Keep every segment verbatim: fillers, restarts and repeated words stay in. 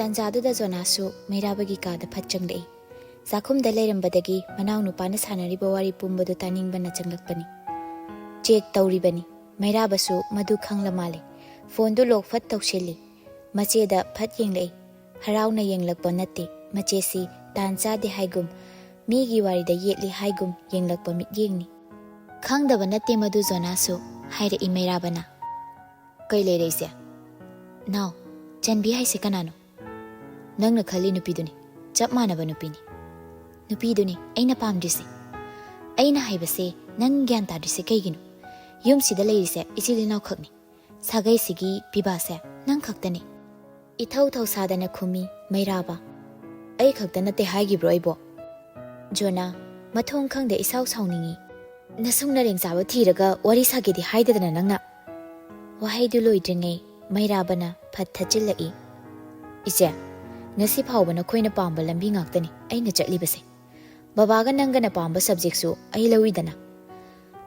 ꯇꯥꯟꯖꯥꯗꯨꯗ ꯖꯣꯅꯥꯁꯁꯨ ꯃꯩꯔꯥꯕꯒꯤ ꯀꯥꯗ ꯐꯠ ꯆꯪꯂꯛꯏ꯫ ꯆꯥꯛꯈꯨꯝꯗ ꯂꯩꯔꯝꯕꯗꯒꯤ ꯃꯅꯥꯎꯅꯨꯄꯥꯅ ꯁꯥꯟꯅꯔꯤꯕ ꯋꯥꯔꯤ ꯄꯨꯝꯕꯗꯨ ꯇꯥꯅꯤꯡꯕꯅ ꯆꯪꯂꯛꯄꯅꯤ꯫ ꯆꯦꯛ ꯇꯧꯔꯤꯕꯅꯤ꯫ ꯃꯩꯔꯥꯕꯁꯨ ꯃꯗꯨ ꯈꯪꯂ ꯃꯥꯜꯂꯦ꯫ ꯐꯣꯟꯗꯨ ꯂꯣꯛ ꯐꯠ ꯇꯧꯁꯤꯜꯂꯤ꯫ ꯃꯆꯦꯗ ꯐꯠ ꯌꯦꯡꯂꯛꯏ꯫ ꯍꯔꯥꯎꯅ ꯌꯦꯡꯂꯛꯄ ꯅꯠꯇꯦ꯫ ꯃꯆꯦꯁꯤ ꯇꯥꯟ ꯆꯥꯗꯦ ꯍꯥꯏꯒꯨꯝ, ꯃꯤꯒꯤ ꯋꯥꯔꯤꯗ ꯌꯦꯠꯂꯤ ꯍꯥꯏꯒꯨꯝ ꯌꯦꯡꯂꯛꯄ ꯃꯤꯠꯌꯦꯡꯅꯤ꯫ "ꯈꯪꯗꯕ ꯅꯠꯇꯦ ꯃꯗꯨ ꯖꯣꯅꯥꯁꯁꯨ", ꯍꯥꯏꯔꯛꯏ ꯃꯩꯔꯥꯕꯅ꯫ "ꯀꯩ ꯂꯩꯔꯦ ꯏꯆꯦ?" "ꯅꯥꯎ, ꯆꯟꯕꯤ ꯍꯥꯏꯁꯦ ꯀꯅꯥꯅꯣ?" "ꯅꯪꯅ ꯈꯜꯂꯤ ꯅꯨꯄꯤꯗꯨꯅꯤ꯫ ꯆꯞ ꯃꯥꯟꯅꯕ ꯅꯨꯄꯤꯅꯤ꯫ ꯅꯨꯄꯤꯗꯨꯅꯤ ꯑꯩꯅ ꯄꯥꯝꯗ꯭ꯔꯤꯁꯦ꯫ ꯑꯩꯅ ꯍꯥꯏꯕꯁꯦ ꯅꯪ ꯒ꯭ꯌꯥꯟ ꯇꯥꯗ꯭ꯔꯤꯁꯦ ꯀꯩꯒꯤꯅꯣ? ꯌꯨꯝꯁꯤꯗ ꯂꯩꯔꯤꯁꯦ ꯏꯆꯤꯜ ꯏꯅꯥꯎꯈꯛꯅꯤ꯫ ꯁꯥꯒꯩꯁꯤꯒꯤ ꯄꯤꯕꯥꯁꯦ ꯅꯪ ꯈꯛꯇꯅꯤ꯫" ꯏꯊꯧ ꯊꯧꯁꯥꯗꯅ ꯈꯨꯝꯃꯤ ꯃꯩꯔꯥꯕ꯫ "ꯑꯩ ꯈꯛꯇ ꯅꯠꯇꯦ ꯍꯥꯏꯈꯤꯕ꯭ꯔꯣ ꯑꯩꯕꯣ?" ꯖꯣꯅꯥ, ꯃꯊꯣꯡ ꯈꯪꯗ ꯏꯁꯥꯎ ꯁꯥꯎꯅꯤꯡꯏ꯫ "ꯅꯁꯨꯡ ꯅꯔꯦꯡ ꯆꯥꯕ ꯊꯤꯔꯒ ꯋꯥꯔꯤ ꯁꯥꯒꯦꯗꯤ ꯍꯥꯏꯗꯗꯅ ꯅꯪꯅ꯫" ꯋꯥꯍꯩꯗꯨ ꯂꯣꯏꯗ꯭ꯔꯤꯉꯩ ꯃꯩꯔꯥꯕꯅ ꯐꯠ ꯊꯠꯆꯤꯜꯂꯛꯏ꯫ "ꯏꯆꯦ, ꯉꯁꯤ ꯐꯥꯎꯕ ꯅꯈꯣꯏꯅ ꯄꯥꯝꯕ ꯂꯝꯕꯤ ꯉꯥꯛꯇꯅꯤ ꯑꯩꯅ ꯆꯠꯂꯤꯕꯁꯦ꯫ ꯕꯕꯥꯒ ꯅꯪꯒꯅ ꯄꯥꯝꯕ ꯁꯕꯖꯦꯛꯁꯨ ꯑꯩ ꯂꯧꯏꯗꯅ꯫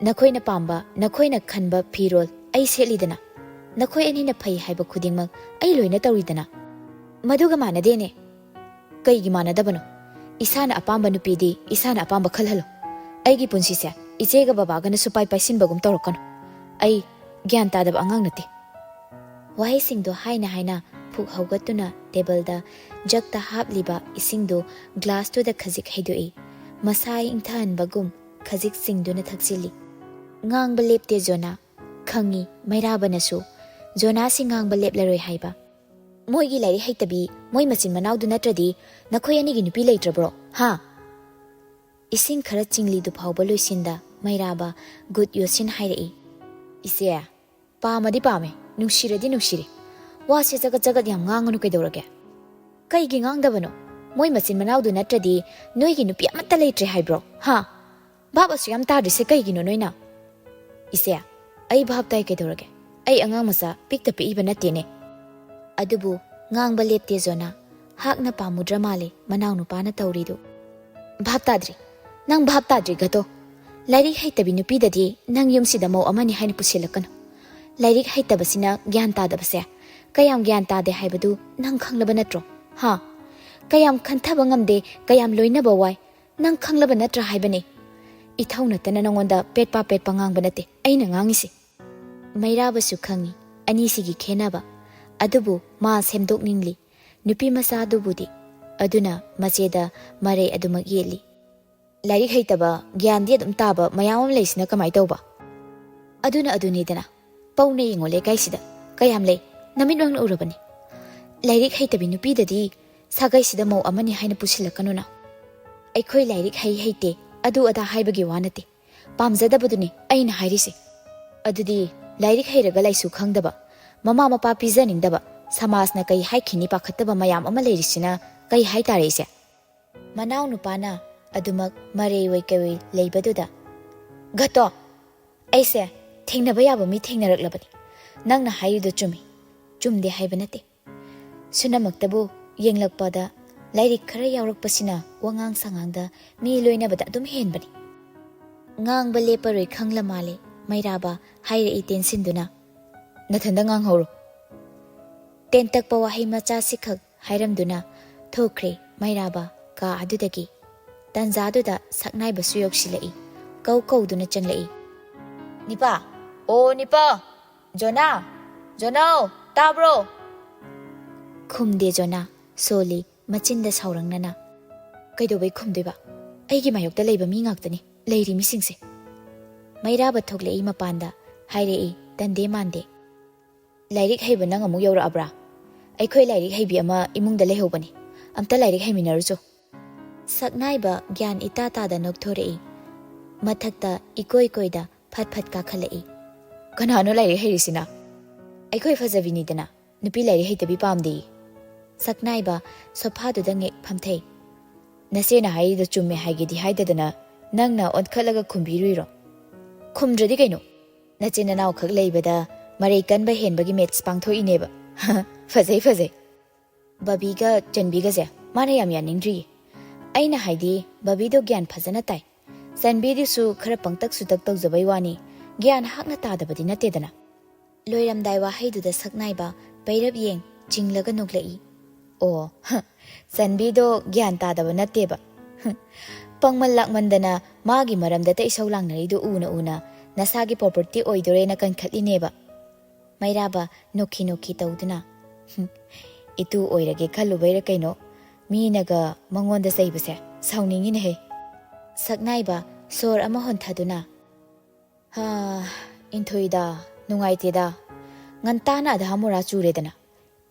ꯅꯈꯣꯏꯅ ꯄꯥꯝꯕ, ꯅꯈꯣꯏꯅ ꯈꯟꯕ ꯐꯤꯔꯣꯜ ꯑꯩ ꯁꯦꯠꯂꯤꯗꯅ꯫ ꯅꯈꯣꯏ ꯑꯅꯤꯅ ꯐꯩ ꯍꯥꯏꯕ ꯈꯨꯗꯤꯡꯃꯛ ꯑꯩ ꯂꯣꯏꯅ ꯇꯧꯔꯤꯗꯅ꯫ ꯃꯗꯨꯒ ꯃꯥꯟꯅꯗꯦꯅꯦ꯫" "ꯀꯩꯒꯤ ꯃꯥꯟꯅꯗꯕꯅꯣ? ꯏꯁꯥꯅ ꯑꯄꯥꯝꯕ ꯅꯨꯄꯤꯗꯤ ꯏꯁꯥꯅ ꯑꯄꯥꯝꯕ ꯈꯜꯍꯜꯂꯣ꯫ ꯑꯩꯒꯤ ꯄꯨꯟꯁꯤꯁꯦ ꯏꯆꯦꯒ ꯕꯕꯥꯒꯅ ꯁꯨꯄꯥꯏ ꯄꯥꯏꯁꯤꯟꯕꯒꯨꯝ ꯇꯧꯔꯛꯀꯅꯨ꯫ ꯑꯩ ꯒ꯭ꯌꯥꯟ ꯇꯥꯗꯕ ꯑꯉꯥꯡ ꯅꯠꯇꯦ꯫" ꯋꯥꯍꯩꯁꯤꯡꯗꯣ ꯍꯥꯏꯅ ꯍꯥꯏꯅ ꯐꯨꯛ ꯍꯧꯒꯠꯇꯨꯅ ꯇꯦꯕꯜꯗ ꯖꯛꯇ ꯍꯥꯞꯂꯤꯕ ꯏꯁꯤꯡꯗꯨ ꯒ꯭ꯂꯥꯁꯇꯨꯗ ꯈꯖꯤꯛ ꯍꯩꯗꯣꯛꯏ꯫ ꯃꯁꯥ ꯏꯪꯊꯍꯟꯕꯒꯨꯝ ꯈꯖꯤꯛ ꯆꯤꯡꯗꯨꯅ ꯊꯛꯆꯤꯜꯂꯤ꯫ ꯉꯥꯡꯕ ꯂꯦꯞꯇꯦ ꯖꯣꯅꯥ꯫ ꯈꯪꯉꯤ ꯃꯩꯔꯥꯕꯅꯁꯨ ꯖꯣꯅꯥꯁꯤ ꯉꯥꯡꯕ ꯂꯦꯞꯂꯔꯣꯏ ꯍꯥꯏꯕ꯫ "ꯃꯣꯏꯒꯤ ꯂꯥꯏꯔꯤꯛ ꯍꯩꯇꯕꯤ, ꯃꯣꯏ ꯃꯆꯤꯟ ꯃꯅꯥꯎꯗꯨ ꯅꯠꯇ꯭ꯔꯗꯤ ꯅꯈꯣꯏ ꯑꯅꯤꯒꯤ ꯅꯨꯄꯤ ꯂꯩꯇ꯭ꯔꯕ꯭ꯔꯣ, ꯍꯥ?" ꯏꯁꯤꯡ ꯈꯔ ꯆꯤꯡꯂꯤꯗꯨ ꯐꯥꯎꯕ ꯂꯣꯏꯁꯤꯟꯗ ꯃꯩꯔꯥꯕ ꯒꯨꯠ ꯌꯣꯠꯁꯤꯟ ꯍꯥꯏꯔꯛꯏ꯫ "ꯏꯆꯦ, ꯄꯥꯝꯃꯗꯤ ꯄꯥꯝꯃꯦ, ꯅꯨꯡꯁꯤꯔꯗꯤ ꯅꯨꯡꯁꯤꯔꯦ꯫ ꯋꯥꯁꯦ ꯆꯒꯠ ꯆꯒꯠ ꯌꯥꯝ ꯉꯥꯡꯒꯅꯨ ꯀꯩꯗꯧꯔꯒꯦ?" "ꯀꯩꯒꯤ ꯉꯥꯡꯗꯕꯅꯣ? ꯃꯣꯏ ꯃꯆꯤꯟ ꯃꯅꯥꯎꯗꯨ ꯅꯠꯇ꯭ꯔꯗꯤ ꯅꯣꯏꯒꯤ ꯅꯨꯄꯤ ꯑꯃꯠꯇ ꯂꯩꯇ꯭ꯔꯦ ꯍꯥꯏꯕ꯭ꯔꯣ, ꯍꯥ? ꯚꯥꯞ ꯑꯁꯨꯛ ꯌꯥꯝ ꯇꯥꯗ꯭ꯔꯤꯁꯦ ꯀꯩꯒꯤꯅꯣ ꯅꯣꯏꯅ?" "ꯏꯆꯦ, ꯑꯩ ꯚꯥꯞ ꯇꯥꯏ ꯀꯩꯗꯧꯔꯒꯦ? ꯑꯩ ꯑꯉꯥꯡ ꯃꯆꯥ ꯄꯤꯛꯇ ꯄꯤꯛꯏꯕ ꯅꯠꯇꯦꯅꯦ꯫" ꯑꯗꯨꯕꯨ ꯉꯥꯡꯕ ꯂꯦꯞꯇꯦ ꯖꯣꯅꯥ꯫ ꯍꯥꯛꯅ ꯄꯥꯝꯃꯨꯗ꯭ꯔ ꯃꯥꯜꯂꯦ ꯃꯅꯥꯎꯅꯨꯄꯥꯅ ꯇꯧꯔꯤꯗꯨ꯫ "ꯚꯥꯞ ꯇꯥꯗ꯭ꯔꯤ꯫ ꯅꯪ ꯚꯥꯞ ꯇꯥꯗ꯭ꯔꯤ ꯒꯇꯣ꯫ ꯂꯥꯏꯔꯤꯛ ꯍꯩꯇꯕꯤ ꯅꯨꯄꯤꯗꯗꯤ ꯅꯪ ꯌꯨꯝꯁꯤꯗ ꯃꯧ ꯑꯃꯅꯤ ꯍꯥꯏꯅ ꯄꯨꯁꯤꯜꯂꯛꯀꯅꯨ꯫ ꯂꯥꯏꯔꯤꯛ ꯍꯩꯇꯕꯁꯤꯅ ꯒ꯭ꯌꯥꯟ ꯇꯥꯗꯕꯁꯦ ꯀꯌꯥꯝ ꯒ꯭ꯌꯥꯟ ꯇꯥꯗꯦ ꯍꯥꯏꯕꯗꯨ ꯅꯪ ꯈꯪꯂꯕ ꯅꯠꯇ꯭ꯔꯣ? ꯍꯥ? ꯀꯌꯥꯝ ꯈꯟꯊꯕ ꯉꯝꯗꯦ, ꯀꯌꯥꯝ ꯂꯣꯏꯅꯕ ꯋꯥꯏ, ꯅꯪ ꯈꯪꯂꯕ ꯅꯠꯇ꯭ꯔꯥ ꯍꯥꯏꯕꯅꯤ꯫ ꯏꯊꯧ ꯅꯠꯇꯅ ꯅꯉꯣꯟꯗ ꯄꯦꯠꯄ ꯄꯦꯠꯄ ꯉꯥꯡꯕ ꯅꯠꯇꯦ ꯑꯩꯅ ꯉꯥꯡꯉꯤꯁꯦ꯫ ꯃꯩꯔꯥꯕꯁꯨ ꯈꯪꯉꯤ ꯑꯅꯤꯁꯤꯒꯤ ꯈꯦꯟꯅꯕ, ꯑꯗꯨꯕꯨ ꯃꯥ ꯁꯦꯝꯗꯣꯛꯅꯤꯡꯂꯤ ꯅꯨꯄꯤ ꯃꯆꯥꯗꯨꯕꯨꯗꯤ꯫ ꯑꯗꯨꯅ ꯃꯆꯦꯗ ꯃꯔꯩ ꯑꯗꯨꯃꯛ ꯌꯦꯠꯂꯤ꯫ "ꯂꯥꯏꯔꯤꯛ ꯍꯩꯇꯕ, ꯒ꯭ꯌꯥꯟꯗꯤ ꯑꯗꯨꯝ ꯇꯥꯕ ꯃꯌꯥꯝ ꯑꯃ ꯂꯩꯁꯤꯅ ꯀꯃꯥꯏ ꯇꯧꯕ?" "ꯑꯗꯨꯅ ꯑꯗꯨꯅꯤꯗꯅ, ꯄꯧꯅ ꯌꯦꯡꯉꯣ ꯂꯩꯀꯥꯏꯁꯤꯗ꯫ ꯀꯌꯥꯝ ꯂꯩ? ꯅꯃꯤꯠꯃꯛꯅ ꯎꯔꯕꯅꯤ꯫ ꯂꯥꯏꯔꯤꯛ ꯍꯩꯇꯕꯤ ꯅꯨꯄꯤꯗꯗꯤ ꯁꯥꯒꯩꯁꯤꯗ ꯃꯧ ꯑꯃꯅꯤ ꯍꯥꯏꯅ ꯄꯨꯁꯤꯜꯂꯛꯀꯅꯨꯅ꯫ ꯑꯩꯈꯣꯏ ꯂꯥꯏꯔꯤꯛ ꯍꯩ ꯍꯩꯇꯦ, ꯑꯗꯨ ꯑꯗꯥ ꯍꯥꯏꯕꯒꯤ ꯋꯥ ꯅꯠꯇꯦ꯫ ꯄꯥꯝꯖꯗꯕꯗꯨꯅꯤ ꯑꯩꯅ ꯍꯥꯏꯔꯤꯁꯦ꯫ ꯑꯗꯨꯗꯤ ꯂꯥꯏꯔꯤꯛ ꯍꯩꯔꯒ ꯂꯥꯏꯁꯨ ꯈꯪꯗꯕ, ꯃꯃꯥ ꯃꯄꯥ ꯄꯤꯖꯅꯤꯡꯗꯕ, ꯁꯃꯥꯖꯅ ꯀꯩ ꯍꯥꯏꯈꯤꯅꯤ ꯄꯥꯈꯠꯇꯕ ꯃꯌꯥꯝ ꯑꯃ ꯂꯩꯔꯤꯁꯤꯅ ꯀꯩ ꯍꯥꯏꯇꯥꯔꯦ ꯏꯆꯦ?" ꯃꯅꯥꯎ ꯅꯨꯄꯥꯅ ꯑꯗꯨꯃꯛ ꯃꯔꯩ ꯑꯣꯏ ꯀꯩ ꯑꯣꯏ ꯂꯩꯕꯗꯨꯗ, "ꯘꯇꯣ, ꯑꯩꯁꯦ ꯊꯦꯡꯅꯕ ꯌꯥꯕ ꯃꯤ ꯊꯦꯡꯅꯔꯛꯂꯕꯅꯤ꯫ ꯅꯪꯅ ꯍꯥꯏꯔꯤꯗꯣ ꯆꯨꯝꯃꯤ, ꯆꯨꯝꯗꯦ ꯍꯥꯏꯕ ꯅꯠꯇꯦ꯫ ꯁꯨꯅꯃꯛꯇꯕꯨ ꯌꯦꯡꯂꯛꯄꯗ ꯂꯥꯏꯔꯤꯛ ꯈꯔ ꯌꯥꯎꯔꯛꯄꯁꯤꯅ ꯋꯥꯉꯥꯡ ꯁꯉꯥꯡꯗ ꯃꯤ ꯂꯣꯏꯅꯕꯗ ꯑꯗꯨꯝ ꯍꯦꯟꯕꯅꯤ꯫" ꯉꯥꯡꯕ ꯂꯦꯞꯄꯔꯣꯏ ꯈꯪꯂ ꯃꯥꯜꯂꯦ ꯃꯩꯔꯥꯕ ꯍꯥꯏꯔꯛꯏ ꯇꯦꯟꯁꯤꯟꯗꯨꯅ, "ꯅꯊꯟꯗ ꯉꯥꯡꯍꯧꯔꯣ꯫" ꯇꯦꯟꯇꯛꯄ ꯋꯥꯍꯩ ꯃꯆꯥꯁꯤꯈꯛ ꯍꯥꯏꯔꯝꯗꯨꯅ ꯊꯣꯛꯈ꯭ꯔꯦ ꯃꯩꯔꯥꯕ ꯀꯥ ꯑꯗꯨꯗꯒꯤ꯫ ꯇꯥꯟꯖꯥꯗꯨꯗ ꯁꯛꯅꯥꯏꯕꯁꯨ ꯌꯧꯁꯤꯜꯂꯛꯏ꯫ ꯀꯧ ꯀꯧꯗꯨꯅ ꯆꯪꯂꯛꯏ꯫ "ꯅꯤꯄꯥ! ꯑꯣ ꯅꯤꯄꯥ! ꯖꯣꯅꯥ! ꯖꯣꯅꯥꯎ! ꯇꯥꯕ꯭ꯔꯣ?" ꯈꯨꯝꯗꯦ ꯖꯣꯅꯥ, ꯁꯣꯜꯂꯤ ꯃꯆꯤꯟꯗ ꯁꯥꯎꯔꯪꯅꯅ꯫ "ꯀꯩꯗꯧꯕꯩ ꯈꯨꯝꯗꯣꯏꯕ? ꯑꯩꯒꯤ ꯃꯥꯌꯣꯛꯇ ꯂꯩꯕ ꯃꯤ ꯉꯥꯛꯇꯅꯤ ꯂꯩꯔꯤ ꯃꯤꯁꯤꯡꯁꯦ꯫" ꯃꯩꯔꯥꯕ ꯊꯣꯛꯂꯛꯏ ꯃꯄꯥꯟꯗ, ꯍꯥꯏꯔꯛꯏ ꯇꯟꯗꯦ ꯃꯥꯟꯗꯦ꯫ "ꯂꯥꯏꯔꯤꯛ ꯍꯩꯕ ꯅꯪ ꯑꯃꯨꯛ ꯌꯧꯔꯛꯑꯕ꯭ꯔꯥ? ꯑꯩꯈꯣꯏ ꯂꯥꯏꯔꯤꯛ ꯍꯩꯕꯤ ꯑꯃ ꯏꯃꯨꯡꯗ ꯂꯩꯍꯧꯕꯅꯤ꯫ ꯑꯝꯇ ꯂꯥꯏꯔꯤꯛ ꯍꯩꯃꯤꯟꯅꯔꯨꯆꯣ꯫" ꯁꯛꯅꯥꯏꯕ ꯒ꯭ꯌꯥꯟ ꯏꯇꯥ ꯇꯥꯗ ꯅꯣꯛꯊꯣꯔꯛꯏ꯫ ꯃꯊꯛꯇ ꯏꯀꯣꯏ ꯀꯣꯏꯗ ꯐꯠ ꯐꯠ ꯀꯥꯈꯠꯂꯛꯏ꯫ "ꯀꯅꯥꯅꯣ ꯂꯥꯏꯔꯤꯛ ꯍꯩꯔꯤꯁꯤꯅ?" "ꯑꯩꯈꯣꯏ ꯐꯖꯕꯤꯅꯤꯗꯅ, ꯅꯨꯄꯤ ꯂꯥꯏꯔꯤꯛ ꯍꯩꯇꯕꯤ ꯄꯥꯝꯗꯦꯌꯦ꯫" ꯁꯛꯅꯥꯏꯕ ꯁꯣꯐꯥꯗꯨꯗ ꯉꯦꯛ ꯐꯝꯊꯩ꯫ "ꯅꯆꯦꯅ ꯍꯥꯏꯔꯤꯗꯣ ꯆꯨꯝꯃꯦ ꯍꯥꯏꯒꯦꯗꯤ ꯍꯥꯏꯗꯗꯅ ꯅꯪꯅ ꯑꯣꯟꯈꯠꯂꯒ ꯈꯨꯝꯕꯤꯔꯨꯏꯔꯣ?" "ꯈꯨꯝꯗ꯭ꯔꯗꯤ ꯀꯩꯅꯣ? ꯅꯆꯤꯟ ꯅꯅꯥꯎꯈꯛ ꯂꯩꯕꯗ ꯃꯔꯩ ꯀꯟꯕ ꯍꯦꯟꯕꯒꯤ ꯃꯦꯠꯁ ꯄꯥꯡꯊꯣꯛꯏꯅꯦꯕ꯫" "ꯐꯖꯩ, ꯐꯖꯩ꯫" ꯕꯕꯤꯒ ꯆꯟꯕꯤꯒꯁꯦ ꯃꯥꯅ ꯌꯥꯝ ꯌꯥꯅꯤꯡꯗ꯭ꯔꯤꯌꯦ꯫ ꯑꯩꯅ ꯍꯥꯏꯗꯤ ꯕꯕꯤꯗꯣ ꯒ꯭ꯌꯥꯟ ꯐꯖꯅ ꯇꯥꯏ꯫ ꯆꯟꯕꯤꯗꯨꯁꯨ ꯈꯔ ꯄꯪꯇꯛ ꯁꯨꯇꯛ ꯇꯧꯖꯕꯩ ꯋꯥꯅꯤ, ꯒ꯭ꯌꯥꯟ ꯍꯥꯛꯅ ꯇꯥꯗꯕꯗꯤ ꯅꯠꯇꯦꯗꯅ꯫ ꯂꯣꯏꯔꯝꯗꯥꯏ ꯋꯥꯍꯩꯗꯨꯗ ꯁꯛꯅꯥꯏꯕ ꯄꯩꯔꯞ ꯌꯦꯡ, ꯆꯤꯡꯂꯒ ꯅꯣꯛꯂꯛꯏ꯫ ꯑꯣ, ꯍ, ꯆꯟꯕꯤꯗꯣ ꯒ꯭ꯌꯥꯟ ꯇꯥꯗꯕ ꯅꯠꯇꯦꯕ꯫ ꯍ, ꯄꯪꯃꯟ ꯂꯥꯛꯃꯟꯗꯅ ꯃꯥꯒꯤ ꯃꯔꯝꯗꯇ ꯏꯁꯧ ꯂꯥꯡꯅꯔꯤꯗꯨ ꯎꯅ ꯎꯅ ꯅꯁꯥꯒꯤ property ꯑꯣꯏꯗꯣꯔꯦꯅ ꯀꯟꯈꯠꯂꯤꯅꯦꯕ꯫ ꯃꯩꯔꯥꯕ ꯅꯣꯛꯈꯤ ꯅꯣꯛꯈꯤ ꯇꯧꯗꯨꯅ, "ꯍꯨꯝ, ꯏꯇꯨ ꯑꯣꯏꯔꯒꯦ ꯈꯜꯂꯨꯕꯩꯔ ꯀꯩꯅꯣ, ꯃꯤꯅꯒ ꯃꯉꯣꯟꯗ ꯆꯩꯕꯁꯦ ꯁꯥꯎꯅꯤꯡꯉꯤꯅꯦꯍꯦ꯫" ꯁꯛꯅꯥꯏꯕ ꯁꯣꯔ ꯑꯃ ꯍꯣꯟꯊꯗꯨꯅ, "ꯍꯥ, ꯏꯟꯊꯣꯏꯗ, ꯅꯨꯡꯉꯥꯏꯇꯦꯗ꯫ ꯉꯟꯇꯥꯅ ꯑꯙꯥ ꯃꯣꯔꯥ ꯆꯨꯔꯦꯗꯅ꯫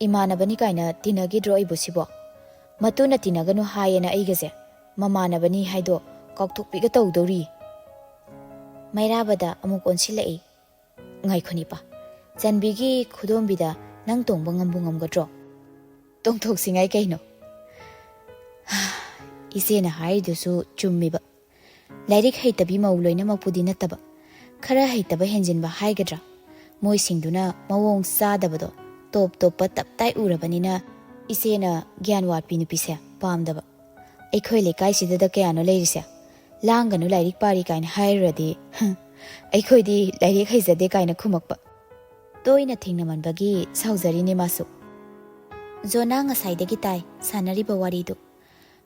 ꯏꯃꯥꯟꯅꯕꯅꯤ ꯀꯥꯏꯅ ꯇꯤꯟꯅꯈꯤꯗ꯭ꯔꯣ ꯑꯩꯕꯨ ꯁꯤꯕꯣ? ꯃꯇꯨꯅ ꯇꯤꯟꯅꯒꯅꯨ ꯍꯥꯏꯌꯦꯅ ꯑꯩꯒꯁꯦ ꯃꯃꯥꯟꯅꯕꯅꯤ ꯍꯥꯏꯗꯣ ꯀꯥꯎꯊꯣꯛꯄꯤꯒ ꯇꯧꯗꯧꯔꯤ꯫" ꯃꯩꯔꯥꯕꯗ ꯑꯃꯨꯛ ꯑꯣꯟꯁꯤꯜꯂꯛꯏ꯫ "ꯉꯥꯏꯈꯣꯅꯤꯄꯥ, ꯆꯟꯕꯤꯒꯤ ꯈꯨꯗꯣꯝꯕꯤꯗ ꯅꯪ ꯇꯣꯡꯕ ꯉꯝꯕꯨ ꯉꯝꯒꯗ꯭ꯔꯣ?" "ꯇꯣꯡꯊꯣꯛꯁꯤꯉꯥꯏ ꯀꯩꯅꯣ?" ꯏꯆꯦꯅ ꯍꯥꯏꯔꯤꯗꯨꯁꯨ ꯆꯨꯝꯃꯤꯕ꯫ ꯂꯥꯏꯔꯤꯛ ꯍꯩꯇꯕꯤ ꯃꯧ ꯂꯣꯏꯅꯃꯛꯄꯨꯗꯤ ꯅꯠꯇꯕ, ꯈꯔ ꯍꯩꯇꯕ ꯍꯦꯟꯖꯤꯟꯕ ꯍꯥꯏꯒꯗ꯭ꯔꯥ, ꯃꯣꯏꯁꯤꯡꯗꯨꯅ ꯃꯑꯣꯡ ꯆꯥꯗꯕꯗꯣ, ꯇꯣꯞ ꯇꯣꯞꯄ ꯇꯞꯇꯥꯏ ꯎꯔꯕꯅꯤꯅ ꯏꯆꯦꯅ ꯒ꯭ꯌꯥꯟ ꯋꯥꯠꯄꯤ ꯅꯨꯄꯤꯁꯦ ꯄꯥꯝꯗꯕ꯫ ꯑꯩꯈꯣꯏ ꯂꯩꯀꯥꯏꯁꯤꯗꯗ ꯀꯌꯥꯅꯣ ꯂꯩꯔꯤꯁꯦ? "ꯂꯥꯡꯒꯅꯨ, ꯂꯥꯏꯔꯤꯛ ꯄꯥꯔꯤ" ꯀꯥꯏꯅ ꯍꯥꯏꯔꯨꯔꯗꯤ, "ꯍꯝ, ꯑꯩꯈꯣꯏꯗꯤ ꯂꯥꯏꯔꯤꯛ ꯍꯩꯖꯗꯦ" ꯀꯥꯏꯅ ꯈꯨꯝꯃꯛꯄ꯫ ꯇꯣꯏꯅ ꯊꯦꯡꯅꯃꯟꯕꯒꯤ ꯁꯥꯎꯖꯔꯤꯅꯦ ꯃꯥꯁꯨ꯫ ꯖꯣꯅꯥ ꯉꯁꯥꯏꯗꯒꯤ ꯇꯥꯏ ꯁꯥꯟꯅꯔꯤꯕ ꯋꯥꯔꯤꯗꯨ꯫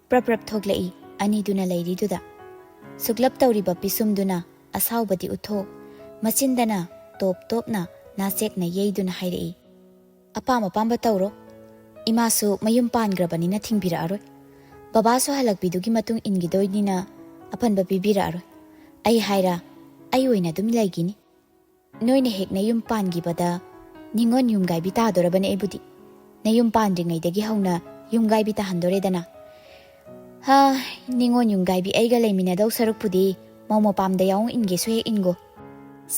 ꯄ꯭ꯔꯞ ꯄ꯭ꯔꯞ ꯊꯣꯛꯂꯛꯏ ꯑꯅꯤꯗꯨꯅ ꯂꯩꯔꯤꯗꯨꯗ꯫ ꯁꯨꯛꯂꯞ ꯇꯧꯔꯤꯕ ꯄꯤꯁꯨꯝꯗꯨꯅ ꯑꯁꯥꯎꯕꯗꯤ ꯎꯠꯊꯣꯛ, ꯃꯆꯤꯟꯗꯅ ꯇꯣꯞ ꯇꯣꯞꯅ ꯅꯥꯆꯦꯛꯅ ꯌꯩꯗꯨꯅ ꯍꯥꯏꯔꯛꯏ, "ꯑꯄꯥꯝ ꯑꯄꯥꯝꯕ ꯇꯧꯔꯣ꯫ ꯏꯃꯥꯁꯨ ꯃꯌꯨꯝ ꯄꯥꯟꯈ꯭ꯔꯕꯅꯤꯅ ꯊꯤꯡꯕꯤꯔꯛꯑꯔꯣꯏ꯫ ꯕꯕꯥꯁꯨ ꯍꯜꯂꯛꯄꯤꯗꯨꯒꯤ ꯃꯇꯨꯡ ꯏꯟꯈꯤꯗꯣꯏꯅꯤꯅ ꯑꯄꯟꯕ ꯄꯤꯕꯤꯔꯛꯑꯔꯣꯏ꯫ ꯑꯩ ꯍꯥꯏꯔ, ꯑꯩ ꯑꯣꯏꯅ ꯑꯗꯨꯝ ꯂꯩꯈꯤꯅꯤ꯫ ꯅꯣꯏꯅ ꯍꯦꯛ ꯅꯌꯨꯝ ꯄꯥꯟꯈꯤꯕꯗ ꯅꯤꯉꯣꯜ ꯌꯨꯝꯒꯥꯏꯕꯤ ꯇꯥꯗꯣꯔꯕꯅꯦ ꯑꯩꯕꯨꯗꯤ꯫ ꯅꯌꯨꯝ ꯄꯥꯟꯗ꯭ꯔꯤꯉꯩꯗꯒꯤ ꯍꯧꯅ ꯌꯨꯝꯒꯥꯏꯕꯤ ꯇꯥꯍꯟꯗꯣꯔꯦꯗꯅ꯫" "ꯍꯥ, ꯅꯤꯉꯣꯜ ꯌꯨꯝꯒꯥꯏꯕꯤ ꯑꯩꯒ ꯂꯩꯃꯤꯟꯅꯗꯧ ꯁꯔꯨꯛꯄꯨꯗꯤ ꯃꯧ ꯃꯄꯥꯝꯗ ꯌꯥꯎ ꯏꯟꯒꯦꯁꯨ ꯍꯦꯛ ꯏꯟꯒꯣ꯫"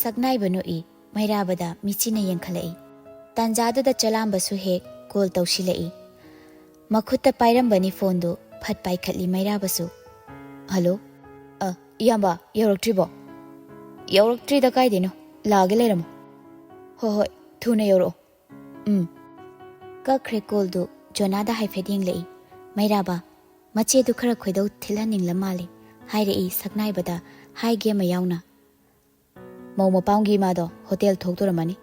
ꯁꯛꯅꯥꯏꯕ ꯅꯣꯛꯏ꯫ ꯃꯩꯔꯥꯕꯗ ꯃꯤꯆꯤꯅ ꯌꯦꯡꯈꯠꯂꯛꯏ꯫ ꯇꯥꯟꯖꯥꯗꯨꯗ ꯆꯂꯥꯝꯕꯁꯨ ꯍꯦꯛ ꯀꯣꯜ ꯇꯧꯁꯤꯜꯂꯛꯏ꯫ ꯃꯈꯨꯠꯇ ꯄꯥꯏꯔꯝꯕꯅꯤ ꯐꯣꯟꯗꯨ꯫ ꯐꯠ ꯄꯥꯏꯈꯠꯂꯤ ꯃꯩꯔꯥꯕꯁꯨ꯫ "ꯍꯜꯂꯣ?" "ꯑ, ꯏꯌꯥꯝꯕ, ꯌꯧꯔꯛꯇ꯭ꯔꯤꯕꯣ?" "ꯌꯧꯔꯛꯇ꯭ꯔꯤꯗ ꯀꯥꯏꯗꯩꯅꯣ? ꯂꯥꯛꯑꯒꯦ, ꯂꯩꯔꯝꯃꯣ꯫" "ꯍꯣꯏ, ꯍꯣꯏ, ꯊꯨꯅ ꯌꯧꯔꯛꯑꯣ꯫" "ꯎꯝ꯫" ꯀꯛꯈ꯭ꯔꯦ ꯀꯣꯜꯗꯨ꯫ ꯖꯣꯅꯥꯗ ꯍꯥꯏꯐꯦꯠ ꯌꯦꯡꯂꯛꯏ꯫ "ꯃꯩꯔꯥꯕ, ꯃꯆꯦꯗꯨ ꯈꯔ ꯈꯣꯏꯗꯧ ꯊꯤꯜꯍꯟꯅꯤꯡꯂ ꯃꯥꯜꯂꯦ," ꯍꯥꯏꯔꯛꯏ ꯁꯛꯅꯥꯏꯕꯗ ꯍꯥꯏꯒꯦ ꯑꯃ ꯌꯥꯎꯅ꯫ "ꯃꯧ ꯃꯄꯥꯝꯒꯤ ꯏꯃꯥꯗꯣ ꯍꯣꯇꯦꯜ ꯊꯣꯛꯇꯣꯔꯝꯃꯅꯤ꯫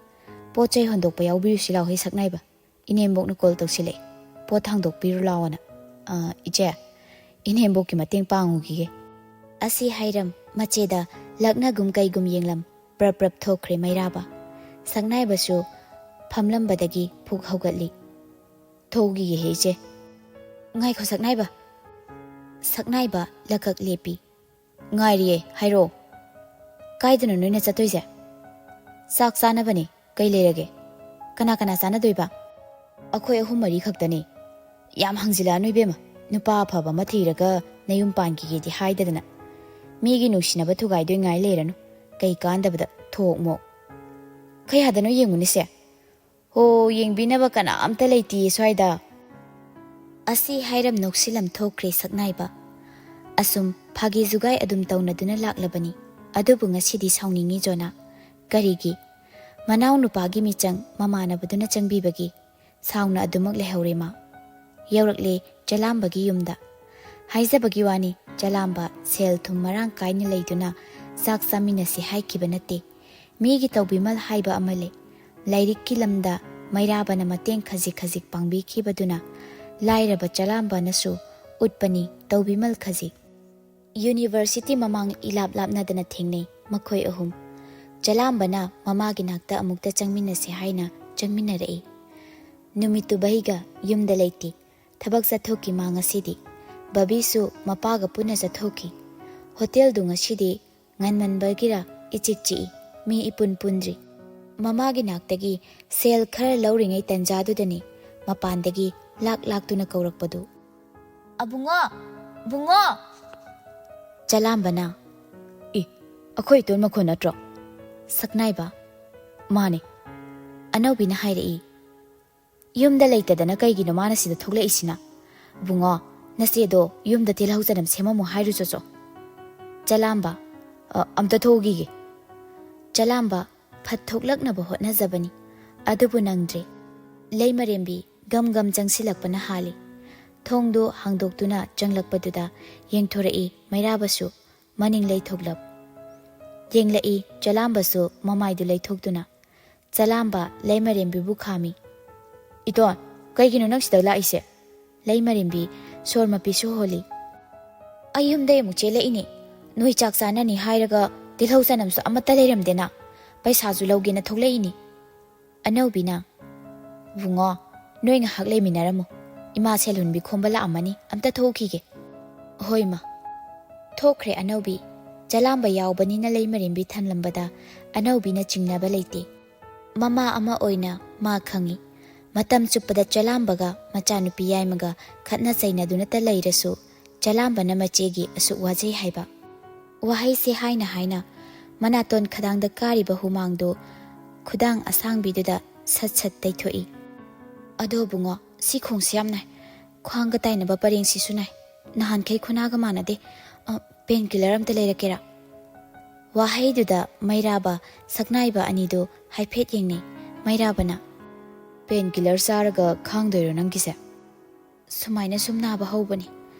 "ꯄꯣꯠ ꯆꯩ ꯍꯣꯟꯗꯣꯛꯄ ꯌꯥꯎꯕꯤꯔꯨꯁꯤ ꯂꯥꯎꯍꯦ ꯁꯛꯅꯥꯏꯕ꯫ ꯏꯅꯦꯝꯕꯣꯛꯅ ꯀꯣꯜ ꯇꯧꯁꯤꯜꯂꯛꯑꯦ꯫ ꯄꯣꯠ ꯊꯥꯡꯗꯣꯛꯄꯤꯔꯨ ꯂꯥꯎꯑꯣꯅ꯫ ꯑ, ꯏꯆꯦ, ꯏꯅꯦꯝꯕꯣꯛꯀꯤ ꯃꯇꯦꯡ ꯄꯥꯡꯉꯨꯈꯤꯒꯦ꯫" ꯑꯁꯤ ꯍꯥꯏꯔꯝ ꯃꯆꯦꯗ ꯂꯛꯅꯒꯨꯝ ꯀꯩꯒꯨꯝ ꯌꯦꯡꯂꯝ ꯄ꯭ꯔꯞ ꯄ꯭ꯔꯞ ꯊꯣꯛꯈ꯭ꯔꯦ ꯃꯩꯔꯥꯕ꯫ ꯁꯛꯅꯥꯏꯕꯁꯨ ꯐꯝꯂꯝꯕꯗꯒꯤ ꯐꯨꯛ ꯍꯧꯒꯠꯂꯤ꯫ "ꯊꯣꯛꯎꯈꯤꯒꯦꯍꯦ ꯏꯆꯦ꯫" "ꯉꯥꯏꯈꯣ ꯁꯛꯅꯥꯏꯕ꯫" ꯁꯛꯅꯥꯏꯕ ꯂꯀꯛ ꯂꯦꯞꯄꯤ꯫ "ꯉꯥꯏꯔꯤꯌꯦ, ꯍꯥꯏꯔꯛꯑꯣ꯫ ꯀꯥꯏꯗꯅꯣ ꯅꯣꯏꯅ ꯆꯠꯇꯣꯏꯁꯦ?" "ꯆꯥꯛ ꯆꯥꯅꯕꯅꯦ, ꯀꯩ ꯂꯩꯔꯒꯦ?" "ꯀꯅꯥ ꯀꯅꯥ ꯆꯥꯅꯗꯣꯏꯕ?" "ꯑꯩꯈꯣꯏ ꯑꯍꯨꯝ ꯃꯔꯤ ꯈꯛꯇꯅꯦ꯫" "ꯌꯥꯝ ꯍꯪꯖꯤꯜꯂꯛꯑꯅꯨ ꯏꯕꯦꯝꯃ, ꯅꯨꯄꯥ ꯑꯐꯕ ꯑꯃ ꯊꯤꯔꯒ ꯅꯌꯨꯝ ꯄꯥꯟꯈꯤꯒꯦꯗꯤ ꯍꯥꯏꯗꯗꯅ꯫ ꯃꯤꯒꯤ ꯅꯨꯡꯁꯤꯅꯕ ꯊꯨꯒꯥꯏꯗꯣꯏ ꯉꯥꯏ ꯂꯩꯔꯅꯨ, ꯀꯩ ꯀꯥꯟꯗꯕꯗ ꯊꯣꯛ ꯃꯣꯛ꯫" "ꯀꯌꯥꯗꯅꯣ ꯌꯦꯡꯉꯨꯅꯦꯁꯦ꯫" "ꯍꯣ, ꯌꯦꯡꯕꯤꯅꯕ ꯀꯅꯥꯝꯇ ꯂꯩꯇꯤꯌꯦ ꯁ꯭ꯋꯥꯏꯗ꯫" ꯑꯁꯤ ꯍꯥꯏꯔꯝ ꯅꯣꯛꯁꯤꯜꯂꯝ ꯊꯣꯛꯈ꯭ꯔꯦ ꯁꯛꯅꯥꯏꯕ꯫ ꯑꯁꯨꯝ ꯐꯥꯒꯤ ꯖꯨꯒꯥꯏ ꯑꯗꯨꯝ ꯇꯧꯅꯗꯨꯅ ꯂꯥꯛꯂꯕꯅꯤ꯫ ꯑꯗꯨꯕꯨ ꯉꯁꯤꯗꯤ ꯁꯥꯎꯅꯤꯡꯉꯤ ꯖꯣꯅꯥ꯫ ꯀꯔꯤꯒꯤ? ꯃꯅꯥꯎ ꯅꯨꯄꯥꯒꯤ ꯃꯤꯆꯪ ꯃꯃꯥꯟꯅꯕꯗꯨꯅ ꯆꯪꯕꯤꯕꯒꯤ꯫ ꯁꯥꯎꯅ ꯑꯗꯨꯃꯛ ꯂꯩꯍꯧꯔꯦ ꯃꯥ꯫ ꯌꯧꯔꯛꯂꯦ ꯆꯂꯥꯝꯕꯒꯤ ꯌꯨꯝꯗ꯫ ꯍꯥꯏꯖꯕꯒꯤ ꯋꯥꯅꯤ, ꯆꯂꯥꯝꯕ ꯁꯦꯜ ꯊꯨꯝ ꯃꯔꯥꯡ ꯀꯥꯏꯅ ꯂꯩꯗꯨꯅ ꯆꯥꯛ ꯆꯥꯃꯤꯟꯅꯁꯤ ꯍꯥꯏꯈꯤꯕ ꯅꯠꯇꯦ꯫ ꯃꯤꯒꯤ ꯇꯧꯕꯤꯃꯜ ꯍꯥꯏꯕ ꯑꯃ ꯂꯩ꯫ ꯂꯥꯏꯔꯤꯛꯀꯤ ꯂꯝꯗ ꯃꯩꯔꯥꯕꯅ ꯃꯇꯦꯡ ꯈꯖꯤꯛ ꯈꯖꯤꯛ ꯄꯥꯡꯕꯤꯈꯤꯕꯗꯨꯅ ꯂꯥꯏꯔꯕ ꯆꯂꯥꯝꯕꯅꯁꯨ ꯎꯠꯄꯅꯤ ꯇꯧꯕꯤꯃꯜ ꯈꯖꯤꯛ꯫ ꯌꯨꯅꯤꯚꯔꯁꯤꯇꯤ ꯃꯃꯥꯡ ꯏꯂꯥꯞ ꯂꯥꯞꯅꯗꯅ ꯊꯦꯡꯅꯩ ꯃꯈꯣꯏ ꯑꯍꯨꯝ꯫ ꯆꯂꯥꯝꯕꯅ ꯃꯃꯥꯒꯤ ꯅꯥꯛꯇ ꯑꯃꯨꯛꯇ ꯆꯪꯃꯤꯟꯅꯁꯤ ꯍꯥꯏꯅ ꯆꯪꯃꯤꯟꯅꯔꯛꯏ꯫ ꯅꯨꯃꯤꯠꯇꯨ ꯕꯍꯤꯒ ꯌꯨꯝꯗ ꯂꯩꯇꯦ꯫ ꯊꯕꯛ ꯆꯠꯊꯣꯛꯈꯤ ꯃꯥ ꯉꯁꯤꯗꯤ꯫ ꯕꯕꯤꯁꯨ ꯃꯄꯥꯒ ꯄꯨꯟꯅ ꯆꯠꯊꯣꯛꯈꯤ꯫ ꯍꯣꯇꯦꯜꯗꯨ ꯉꯁꯤꯗꯤ ꯉꯟꯃꯟꯕꯒꯤꯔ ꯏꯆꯤꯛ ꯆꯤꯛꯏ, ꯃꯤ ꯏꯄꯨꯟ ꯄꯨꯟꯗ꯭ꯔꯤ꯫ ꯃꯃꯥꯒꯤ ꯅꯥꯛꯇꯒꯤ ꯁꯦꯜ ꯈꯔ ꯂꯧꯔꯤꯉꯩ ꯇꯟꯖꯥꯗꯨꯗꯅꯤ ꯃꯄꯥꯟꯗꯒꯤ ꯂꯥꯛ ꯂꯥꯛꯇꯨꯅ ꯀꯧꯔꯛꯄꯗꯨ꯫ "ꯑꯕꯨꯡꯉꯣ! ꯕꯨꯡꯉꯣ!" ꯆꯂꯥꯝꯕꯅ, "ꯏ, ꯑꯩꯈꯣꯏ ꯏꯇꯣꯟ ꯃꯈꯣꯟ ꯅꯠꯇ꯭ꯔꯣ?" ꯁꯛꯅꯥꯏꯕ, "ꯃꯥꯅꯦ꯫" ꯑꯅꯧꯕꯤꯅ ꯍꯥꯏꯔꯛꯏ, "ꯌꯨꯝꯗ ꯂꯩꯇꯗꯅ ꯀꯩꯒꯤꯅꯣ ꯃꯥꯅ ꯁꯤꯗ ꯊꯣꯛꯂꯛꯏꯁꯤꯅ? ꯕꯨꯡꯉꯣ, ꯅꯆꯦꯗꯣ ꯌꯨꯝꯗ ꯇꯤꯜꯍꯧ ꯆꯅꯝ ꯁꯦꯝꯃꯝꯃꯨ ꯍꯥꯏꯔꯨ ꯆꯣꯆꯣ꯫" ꯆꯂꯥꯝꯕ, "ꯑ, ꯑꯝꯇ ꯊꯣꯛꯎꯈꯤꯒꯦ꯫" ꯆꯂꯥꯝꯕ ꯐꯠ ꯊꯣꯛꯂꯛꯅꯕ ꯍꯣꯠꯅꯖꯕꯅꯤ, ꯑꯗꯨꯕꯨ ꯅꯪꯗ꯭ꯔꯦ꯫ ꯂꯩꯃꯔꯦꯝꯕꯤ ꯒꯝ ꯒꯝ ꯆꯪꯁꯤꯜꯂꯛꯄꯅ ꯍꯥꯜꯂꯤ꯫ ꯊꯣꯡꯗꯨ ꯍꯥꯡꯗꯣꯛꯇꯨꯅ ꯆꯪꯂꯛꯄꯗꯨꯗ ꯌꯦꯡꯊꯣꯔꯛꯏ ꯃꯩꯔꯥꯕꯁꯨ ꯃꯅꯤꯡ ꯂꯩꯊꯣꯛꯂꯞ꯫ ꯌꯦꯡꯂꯛꯏ ꯆꯂꯥꯝꯕꯁꯨ ꯃꯃꯥꯏꯗꯨ ꯂꯩꯊꯣꯛꯇꯨꯅ꯫ ꯆꯂꯥꯝꯕ ꯂꯩꯃꯔꯦꯝꯕꯤꯕꯨ ꯈꯥꯝꯃꯤ꯫ "ꯏꯇꯣꯟ, ꯀꯩꯒꯤꯅꯣ ꯅꯪ ꯁꯤꯗ ꯂꯥꯛꯏꯁꯦ?" ꯂꯩꯃꯔꯦꯝꯕꯤ ꯁꯣꯔ ꯃꯄꯤꯁꯨ ꯍꯣꯜꯂꯤ꯫ "ꯑꯩ ꯌꯨꯝꯗꯩ ꯑꯃꯨꯛ ꯆꯦꯜꯂꯛꯏꯅꯦ꯫ ꯅꯣꯏ ꯆꯥꯛ ꯆꯥꯅꯅꯤ ꯍꯥꯏꯔꯒ ꯇꯤꯜꯍꯧ ꯆꯅꯝꯁꯨ ꯑꯃꯠꯇ ꯂꯩꯔꯝꯗꯦꯅ꯫ ꯄꯩꯁꯥꯁꯨ ꯂꯧꯒꯦꯅ ꯊꯣꯛꯂꯛꯏꯅꯤ꯫" ꯑꯅꯧꯕꯤꯅ, "ꯕꯨꯡꯉꯣ, ꯅꯣꯏ ꯉꯥꯏꯍꯥꯛ ꯂꯩꯃꯤꯟꯅꯔꯝꯃꯨ꯫ ꯏꯃꯥ ꯁꯦꯜ ꯍꯨꯟꯕꯤ ꯈꯣꯝꯕ ꯂꯥꯛꯑꯝꯃꯅꯤ, ꯑꯝꯇ ꯊꯣꯛꯎꯈꯤꯒꯦ꯫" "ꯍꯣꯏ, ꯃꯥ꯫" ꯊꯣꯛꯈ꯭ꯔꯦ ꯑꯅꯧꯕꯤ꯫ ꯆꯂꯥꯝꯕ ꯌꯥꯎꯕꯅꯤꯅ ꯂꯩꯃꯔꯦꯝꯕꯤ ꯊꯝꯂꯝꯕꯗ ꯑꯅꯧꯕꯤꯅ ꯆꯤꯡꯅꯕ ꯂꯩꯇꯦ꯫ ꯃꯃꯥ ꯑꯃ ꯑꯣꯏꯅ ꯃꯥ ꯈꯪꯏ꯫ ꯃꯇꯝ ꯆꯨꯞꯄꯗ ꯆꯂꯥꯝꯕꯒ ꯃꯆꯥꯅꯨꯄꯤ ꯌꯥꯏꯃꯒ ꯈꯠꯅ ꯆꯩꯅꯗꯨꯅꯇ ꯂꯩꯔꯁꯨ, ꯆꯂꯥꯝꯕꯅ ꯃꯆꯦꯒꯤ ꯑꯁꯨꯛ ꯋꯥꯖꯩ ꯍꯥꯏꯕ꯫ ꯋꯥꯍꯩꯁꯦ ꯍꯥꯏꯅ ꯍꯥꯏꯅ ꯃꯅꯥꯇꯣꯟ ꯈꯗꯥꯡꯗ ꯀꯥꯔꯤꯕ ꯍꯨꯃꯥꯡꯗꯨ ꯈꯨꯗꯥꯡ ꯑꯁꯥꯡꯕꯤꯗꯨꯗ ꯁꯠ ꯁꯠ ꯇꯩꯊꯣꯛꯏ꯫ "ꯑꯗꯣ ꯕꯨꯡꯉꯣ, ꯁꯤ ꯈꯣꯡꯁꯦ ꯌꯥꯝ ꯅꯥꯏ꯫ ꯈ꯭ꯋꯥꯡꯒ ꯇꯥꯏꯅꯕ ꯄꯔꯦꯡꯁꯤꯁꯨ ꯅꯥꯏ꯫ ꯅꯍꯥꯟꯈꯩ ꯈꯨꯅꯥꯒ ꯃꯥꯟꯅꯗꯦ꯫ ꯑ, ꯄꯦꯟ ꯀꯤꯂꯔ ꯑꯝꯇ ꯂꯩꯔꯛꯀꯦꯔꯥ?" ꯋꯥꯍꯩꯗꯨꯗ ꯃꯩꯔꯥꯕ, ꯁꯛꯅꯥꯏꯕ ꯑꯅꯤꯗꯨ ꯍꯥꯏꯐꯦꯠ ꯌꯦꯡꯅꯩ꯫ ꯃꯩꯔꯥꯕꯅ, "ꯄꯦꯟ ꯀꯤꯂꯔ ꯆꯥꯔꯒ ꯈꯥꯡꯗꯣꯏꯔꯣ ꯅꯪꯒꯤꯁꯦ?" "ꯁꯨꯃꯥꯏꯅ ꯁꯨꯝ ꯅꯥꯕ ꯍꯧꯕꯅꯤ꯫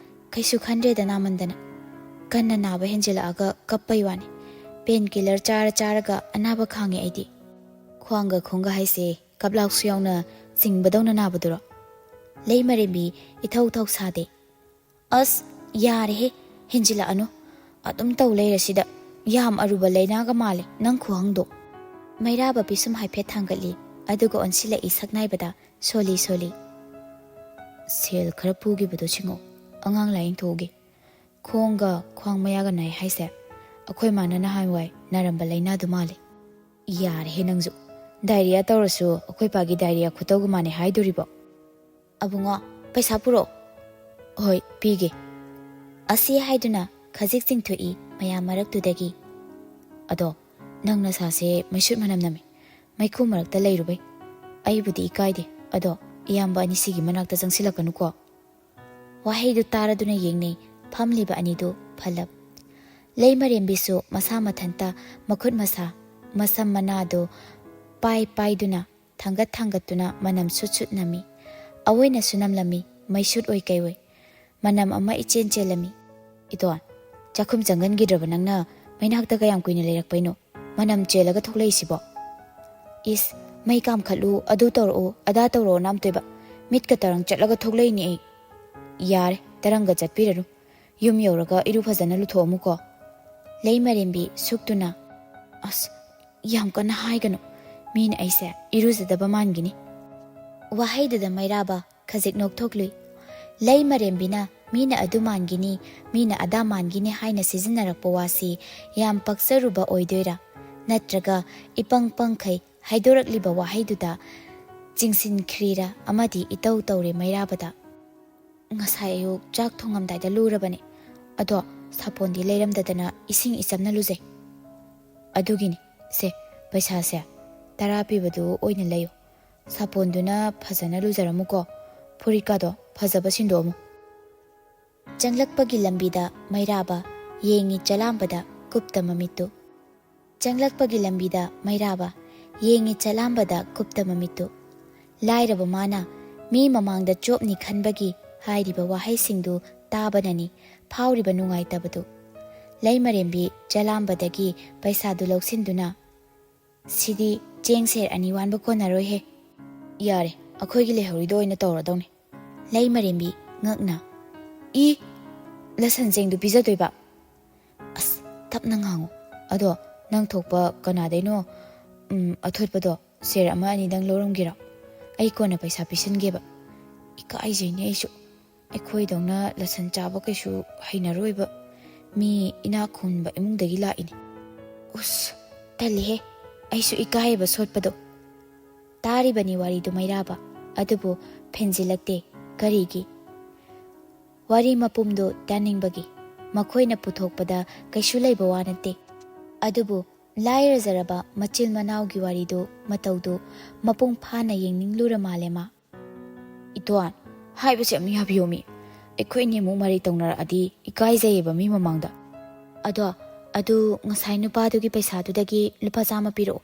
ꯀꯩꯁꯨ ꯈꯟꯗ꯭ꯔꯦꯗ ꯅꯥꯃꯟꯗꯅ꯫ ꯀꯟꯅ ꯅꯥꯕ ꯍꯦꯟꯖꯤꯜꯂꯛꯑꯒ ꯀꯞꯄꯩ ꯋꯥꯅꯤ꯫ ꯄꯦꯟ ꯀꯤꯂꯔ ꯆꯥꯔ ꯆꯥꯔꯒ ꯑꯅꯥꯕ ꯈꯥꯡꯉꯦ ꯑꯩꯗꯤ꯫" "ꯈ꯭ꯋꯥꯡꯒ ꯈꯣꯡꯒ ꯍꯥꯏꯁꯦ ꯀꯞꯂꯥꯎꯁꯨ ꯌꯥꯎꯅ ꯆꯤꯡꯕꯗꯧꯅ ꯅꯥꯕꯗꯨꯔꯣ?" ꯂꯩꯃꯔꯦꯝꯕꯤ ꯏꯊꯧ ꯊꯧ ꯁꯥꯗꯦ꯫ "ꯑꯁ, ꯌꯥꯔꯦꯍꯦ, ꯍꯦꯟꯖꯤꯜꯂꯛꯑꯅꯨ꯫ ꯑꯗꯨꯝ ꯇꯧ ꯂꯩꯔꯁꯤꯗ꯫ ꯌꯥꯝ ꯑꯔꯨꯕ ꯂꯥꯏꯅꯥꯒ ꯃꯥꯜꯂꯦ ꯅꯪ ꯈꯨꯍꯪꯗꯣ꯫" ꯃꯩꯔꯥꯕ ꯄꯤꯁꯨꯝ ꯍꯥꯏꯐꯦꯠ ꯊꯥꯡꯒꯠꯂꯤ, ꯑꯗꯨꯒ ꯑꯣꯟꯁꯤꯜꯂꯛꯏ ꯁꯛꯅꯥꯏꯕꯗ ꯁꯣꯜꯂꯤ ꯁꯣꯜꯂꯤ꯫ "ꯁꯦꯜ ꯈꯔ ꯄꯨꯈꯤꯕꯗꯣ ꯁꯤꯡꯉꯣ, ꯑꯉꯥꯡ ꯂꯥꯏꯌꯦꯡꯊꯣꯛꯎꯒꯦ꯫ ꯈꯣꯡꯒ ꯈ꯭ꯋꯥꯡ ꯃꯌꯥꯒ ꯅꯥꯏ ꯍꯥꯏꯁꯦ ꯑꯩꯈꯣꯏ ꯃꯥꯅ ꯅꯍꯥꯟꯋꯥꯏ ꯅꯥꯔꯝꯕ ꯂꯥꯏꯅꯥꯗꯨ ꯃꯥꯜꯂꯦ꯫" "ꯌꯥꯔꯦꯍꯦ ꯅꯪꯁꯨ꯫ ꯗꯥꯏꯔꯤꯌꯥ ꯇꯧꯔꯁꯨ ꯑꯩꯈꯣꯏ ꯄꯥꯒꯤ ꯗꯥꯏꯔꯤꯌꯥ ꯈꯨꯇꯧꯒ ꯃꯥꯟꯅꯩ ꯍꯥꯏꯗꯣꯔꯤꯕꯣ?" "ꯑꯕꯨꯡꯉꯣ, ꯄꯩꯁꯥ ꯄꯨꯔꯛꯑꯣ꯫" "ꯍꯣꯏ, ꯄꯤꯒꯦ꯫" ꯑꯁꯤ ꯍꯥꯏꯗꯨꯅ ꯈꯖꯤꯛ ꯆꯤꯡꯊꯣꯛꯏ ꯃꯌꯥꯝ ꯃꯔꯛꯇꯨꯗꯒꯤ꯫ "ꯑꯗꯣ, ꯅꯪ ꯅꯁꯥꯁꯦ ꯃꯩꯁꯨꯠ ꯃꯅꯝ ꯅꯝꯃꯤ꯫ ꯃꯩꯈꯨ ꯃꯔꯛꯇ ꯂꯩꯔꯨꯕꯩ꯫ ꯑꯩꯕꯨꯗꯤ ꯏꯀꯥꯏꯗꯦ, ꯑꯗꯣ ꯏꯌꯥꯝꯕ ꯑꯅꯤꯁꯤꯒꯤ ꯃꯅꯥꯛꯇ ꯆꯪꯁꯤꯜꯂꯛꯀꯅꯨꯀꯣ꯫" ꯋꯥꯍꯩꯗꯨ ꯇꯥꯔꯗꯨꯅ ꯌꯦꯡꯅꯩ ꯐꯝꯂꯤꯕ ꯑꯅꯤꯗꯨ ꯐꯜꯂꯞ꯫ ꯂꯩꯃꯔꯦꯝꯕꯤꯁꯨ ꯃꯁꯥ ꯃꯊꯟꯇ ꯃꯈꯨꯠ ꯃꯁꯥ, ꯃꯁꯝ ꯃꯅꯥꯗꯨ ꯄꯥꯏ ꯄꯥꯏꯗꯨꯅ, ꯊꯥꯡꯒꯠ ꯊꯥꯡꯒꯠꯇꯨꯅ ꯃꯅꯝ ꯁꯨꯠ ꯁꯨꯠ ꯅꯝꯃꯤ꯫ ꯑꯑꯣꯏꯅꯁꯨ ꯅꯝꯂꯝꯃꯤ, ꯃꯩꯁꯨꯠ ꯑꯣꯏ ꯀꯩꯑꯣꯏ꯫ ꯃꯅꯝ ꯑꯃ ꯏꯆꯦꯟ ꯆꯦꯜꯂꯝꯃꯤ꯫ "ꯏꯇꯣꯟ, ꯆꯥꯛꯈꯨꯝ ꯆꯪꯒꯟꯈꯤꯗ꯭ꯔꯕ ꯅꯪꯅ ꯃꯩꯅꯥꯛꯇ ꯀꯌꯥꯝ ꯀꯨꯏꯅ ꯂꯩꯔꯛꯄꯩꯅꯣ? ꯃꯅꯝ ꯆꯦꯜꯂꯒ ꯊꯣꯛꯂꯛꯏꯁꯤꯕꯣ?" "ꯏꯁ, ꯃꯩ ꯀꯥꯝꯈꯠꯂꯨ, ꯑꯗꯨ ꯇꯧꯔꯛꯎ, ꯑꯗꯥ ꯇꯧꯔꯛꯑꯣꯅ ꯑꯝꯇꯣꯏꯕ꯫ ꯃꯤꯠꯀ ꯇꯔꯪ ꯆꯠꯂꯒ ꯊꯣꯛꯂꯛꯏꯅꯦ ꯑꯩ꯫ ꯌꯥꯔꯦ, ꯇꯔꯪꯒ ꯆꯠꯄꯤꯔꯅꯨ꯫ ꯌꯨꯝ ꯌꯧꯔꯒ ꯏꯔꯨ ꯐꯖꯅ ꯂꯨꯊꯣꯛꯑꯝꯃꯨꯀꯣ꯫" ꯂꯩꯃꯔꯦꯝꯕꯤ ꯁꯨꯛꯇꯨꯅ, "ꯑꯁ, ꯌꯥꯝ ꯀꯟꯅ ꯍꯥꯏꯒꯅꯨ꯫ ꯃꯤꯅ ꯑꯩꯁꯦ ꯏꯔꯨꯖꯗꯕ ꯃꯥꯟꯒꯤꯅꯤ꯫" ꯋꯥꯍꯩꯗꯨꯗ ꯃꯩꯔꯥꯕ ꯈꯖꯤꯛ ꯅꯣꯛꯊꯣꯛꯂꯨꯏ꯫ ꯂꯩꯃꯔꯦꯝꯕꯤꯅ ꯃꯤꯅ ꯑꯗꯨ ꯃꯥꯟꯒꯤꯅꯤ, ꯃꯤꯅ ꯑꯗꯥ ꯃꯥꯟꯒꯤꯅꯤ ꯍꯥꯏꯅ ꯁꯤꯖꯤꯟꯅꯔꯛꯄ ꯋꯥꯁꯤ ꯌꯥꯝ ꯄꯛꯆꯔꯨꯕ ꯑꯣꯏꯗꯣꯏꯔꯥ? ꯅꯠꯇ꯭ꯔꯒ ꯏꯄꯪ ꯄꯪꯈꯩ ꯍꯥꯏꯗꯣꯔꯛꯂꯤꯕ ꯋꯥꯍꯩꯗꯨꯗ ꯆꯤꯡꯁꯤꯟꯈ꯭ꯔꯤꯔꯥ? ꯑꯃꯗꯤ ꯏꯇꯧ ꯇꯧꯔꯦ ꯃꯩꯔꯥꯕꯗ꯫ "ꯉꯁꯥꯏ ꯑꯌꯨꯛ ꯆꯥꯛ ꯊꯣꯡꯉꯝꯗꯥꯏꯗ ꯂꯨꯔꯕꯅꯦ꯫ ꯑꯗꯣ ꯁꯥꯄꯣꯟꯗꯤ ꯂꯩꯔꯝꯗꯗꯅ ꯏꯁꯤꯡ ꯏꯆꯝꯅ ꯂꯨꯖꯩ꯫" "ꯑꯗꯨꯒꯤꯅꯤ꯫ ꯁꯦ, ꯄꯩꯁꯥꯁꯦ ꯇꯔꯥ ꯄꯤꯕꯗꯨ ꯑꯣꯏꯅ ꯂꯩꯌꯨ꯫ ꯁꯥꯄꯣꯟꯗꯨꯅ ꯐꯖꯅ ꯂꯨꯖꯔꯝꯃꯨꯀꯣ꯫ ꯐꯨꯔꯤꯠꯀꯥꯗꯣ ꯐꯖꯕ ꯁꯤꯟꯗꯣꯛꯑꯝꯃꯨ꯫" ꯆꯪꯂꯛꯄꯒꯤ ꯂꯝꯕꯤꯗ ꯃꯩꯔꯥꯕ ꯌꯦꯡꯉꯤ ꯆꯂꯥꯝꯕꯗ ꯀꯨꯞꯇ ꯃꯃꯤꯠꯇꯨ꯫ ꯆꯪꯂꯛꯄꯒꯤ ꯂꯝꯕꯤꯗ ꯃꯩꯔꯥꯕ ꯌꯦꯡꯉꯤ ꯆꯂꯥꯝꯕꯗ ꯀꯨꯞꯇ ꯃꯃꯤꯠꯇꯨ꯫ ꯂꯥꯏꯔꯕ ꯃꯥꯅ ꯃꯤ ꯃꯃꯥꯡꯗ ꯆꯣꯞꯅꯤ ꯈꯟꯕꯒꯤ ꯍꯥꯏꯔꯤꯕ ꯋꯥꯍꯩꯁꯤꯡꯗꯨ ꯇꯥꯕꯅꯅꯤ ꯐꯥꯎꯔꯤꯕ ꯅꯨꯡꯉꯥꯏꯇꯕꯗꯨ꯫ ꯂꯩꯃꯔꯦꯝꯕꯤ ꯆꯂꯥꯝꯕꯗꯒꯤ ꯄꯩꯁꯥꯗꯨ ꯂꯧꯁꯤꯟꯗꯨꯅ, "ꯁꯤꯗꯤ ꯆꯦꯡ ꯁꯦꯔ ꯑꯅꯤ ꯋꯥꯟꯕ ꯀꯣꯟꯅꯔꯣꯏꯍꯦ꯫ ꯌꯥꯔꯦ, ꯑꯩꯈꯣꯏꯒꯤ ꯂꯩꯍꯧꯔꯤꯗꯣ ꯑꯣꯏꯅ ꯇꯧꯔꯗꯧꯅꯤ꯫" ꯂꯩꯃꯔꯦꯝꯕꯤ ꯉꯛꯅ, "ꯏ, ꯂꯁꯟ ꯆꯦꯡꯗꯨ ꯄꯤꯖꯗꯣꯏꯕ?" "ꯑꯁ, ꯇꯞꯅ ꯉꯥꯡꯉꯨ꯫ ꯑꯗꯣ ꯅꯪ ꯊꯣꯛꯄ ꯀꯅꯥꯗꯩꯅꯣ, ꯎꯝ, ꯑꯊꯣꯠꯄꯗꯣ ꯁꯦꯔ ꯑꯃ ꯑꯅꯤꯗꯪ ꯂꯧꯔꯝꯒꯦꯔꯣ? ꯑꯩ ꯀꯣꯟꯅ ꯄꯩꯁꯥ ꯄꯤꯁꯤꯟꯒꯦꯕ꯫ ꯏꯀꯥꯏꯖꯩꯅꯦ ꯑꯩꯁꯨ꯫ ꯑꯩꯈꯣꯏꯗꯧꯅ ꯂꯁꯟ ꯆꯥꯕ ꯀꯩꯁꯨ ꯍꯩꯅꯔꯣꯏꯕ꯫ ꯃꯤ ꯏꯅꯥꯛ ꯈꯨꯟꯕ ꯏꯃꯨꯡꯗꯒꯤ ꯂꯥꯛꯏꯅꯤ꯫" "ꯎꯁ, ꯇꯜꯂꯤꯍꯦ꯫ ꯑꯩꯁꯨ ꯏꯀꯥꯏꯌꯦꯕ ꯁꯣꯠꯄꯗꯣ꯫" ꯇꯥꯔꯤꯕꯅꯤ ꯋꯥꯔꯤꯗꯨ ꯃꯩꯔꯥꯕ, ꯑꯗꯨꯕꯨ ꯐꯦꯟꯖꯤꯜꯂꯛꯇꯦ꯫ ꯀꯔꯤꯒꯤ? ꯋꯥꯔꯤ ꯃꯄꯨꯝꯗꯨ ꯇꯥꯅꯤꯡꯕꯒꯤ꯫ ꯃꯈꯣꯏꯅ ꯄꯨꯊꯣꯛꯄꯗ ꯀꯩꯁꯨ ꯂꯩꯕ ꯋꯥ ꯅꯠꯇꯦ꯫ ꯑꯗꯨꯕꯨ ꯂꯥꯏꯔꯖꯔꯕ ꯃꯆꯤꯜ ꯃꯅꯥꯎꯒꯤ ꯋꯥꯔꯤꯗꯨ, ꯃꯇꯧꯗꯨ ꯃꯄꯨꯡ ꯐꯥꯅ ꯌꯦꯡꯅꯤꯡꯂꯨꯔ ꯃꯥꯜꯂꯦ ꯃꯥ꯫ "ꯏꯇꯣꯟ, ꯍꯥꯏꯕꯁꯦ ꯑꯃ ꯌꯥꯕꯤꯌꯣꯃꯤ꯫ ꯑꯩꯈꯣꯏ ꯑꯅꯤꯃꯨꯛ ꯃꯔꯩ ꯇꯧꯅꯔꯛꯑꯗꯤ ꯏꯀꯥꯏꯖꯩꯌꯦꯕ ꯃꯤ ꯃꯃꯥꯡꯗ꯫ ꯑꯗꯣ, ꯑꯗꯨ ꯉꯁꯥꯏ ꯅꯨꯄꯥꯗꯨꯒꯤ ꯄꯩꯁꯥꯗꯨꯗꯒꯤ ꯂꯨꯄꯥ ꯆꯥꯝꯃ ꯄꯤꯔꯛꯑꯣ꯫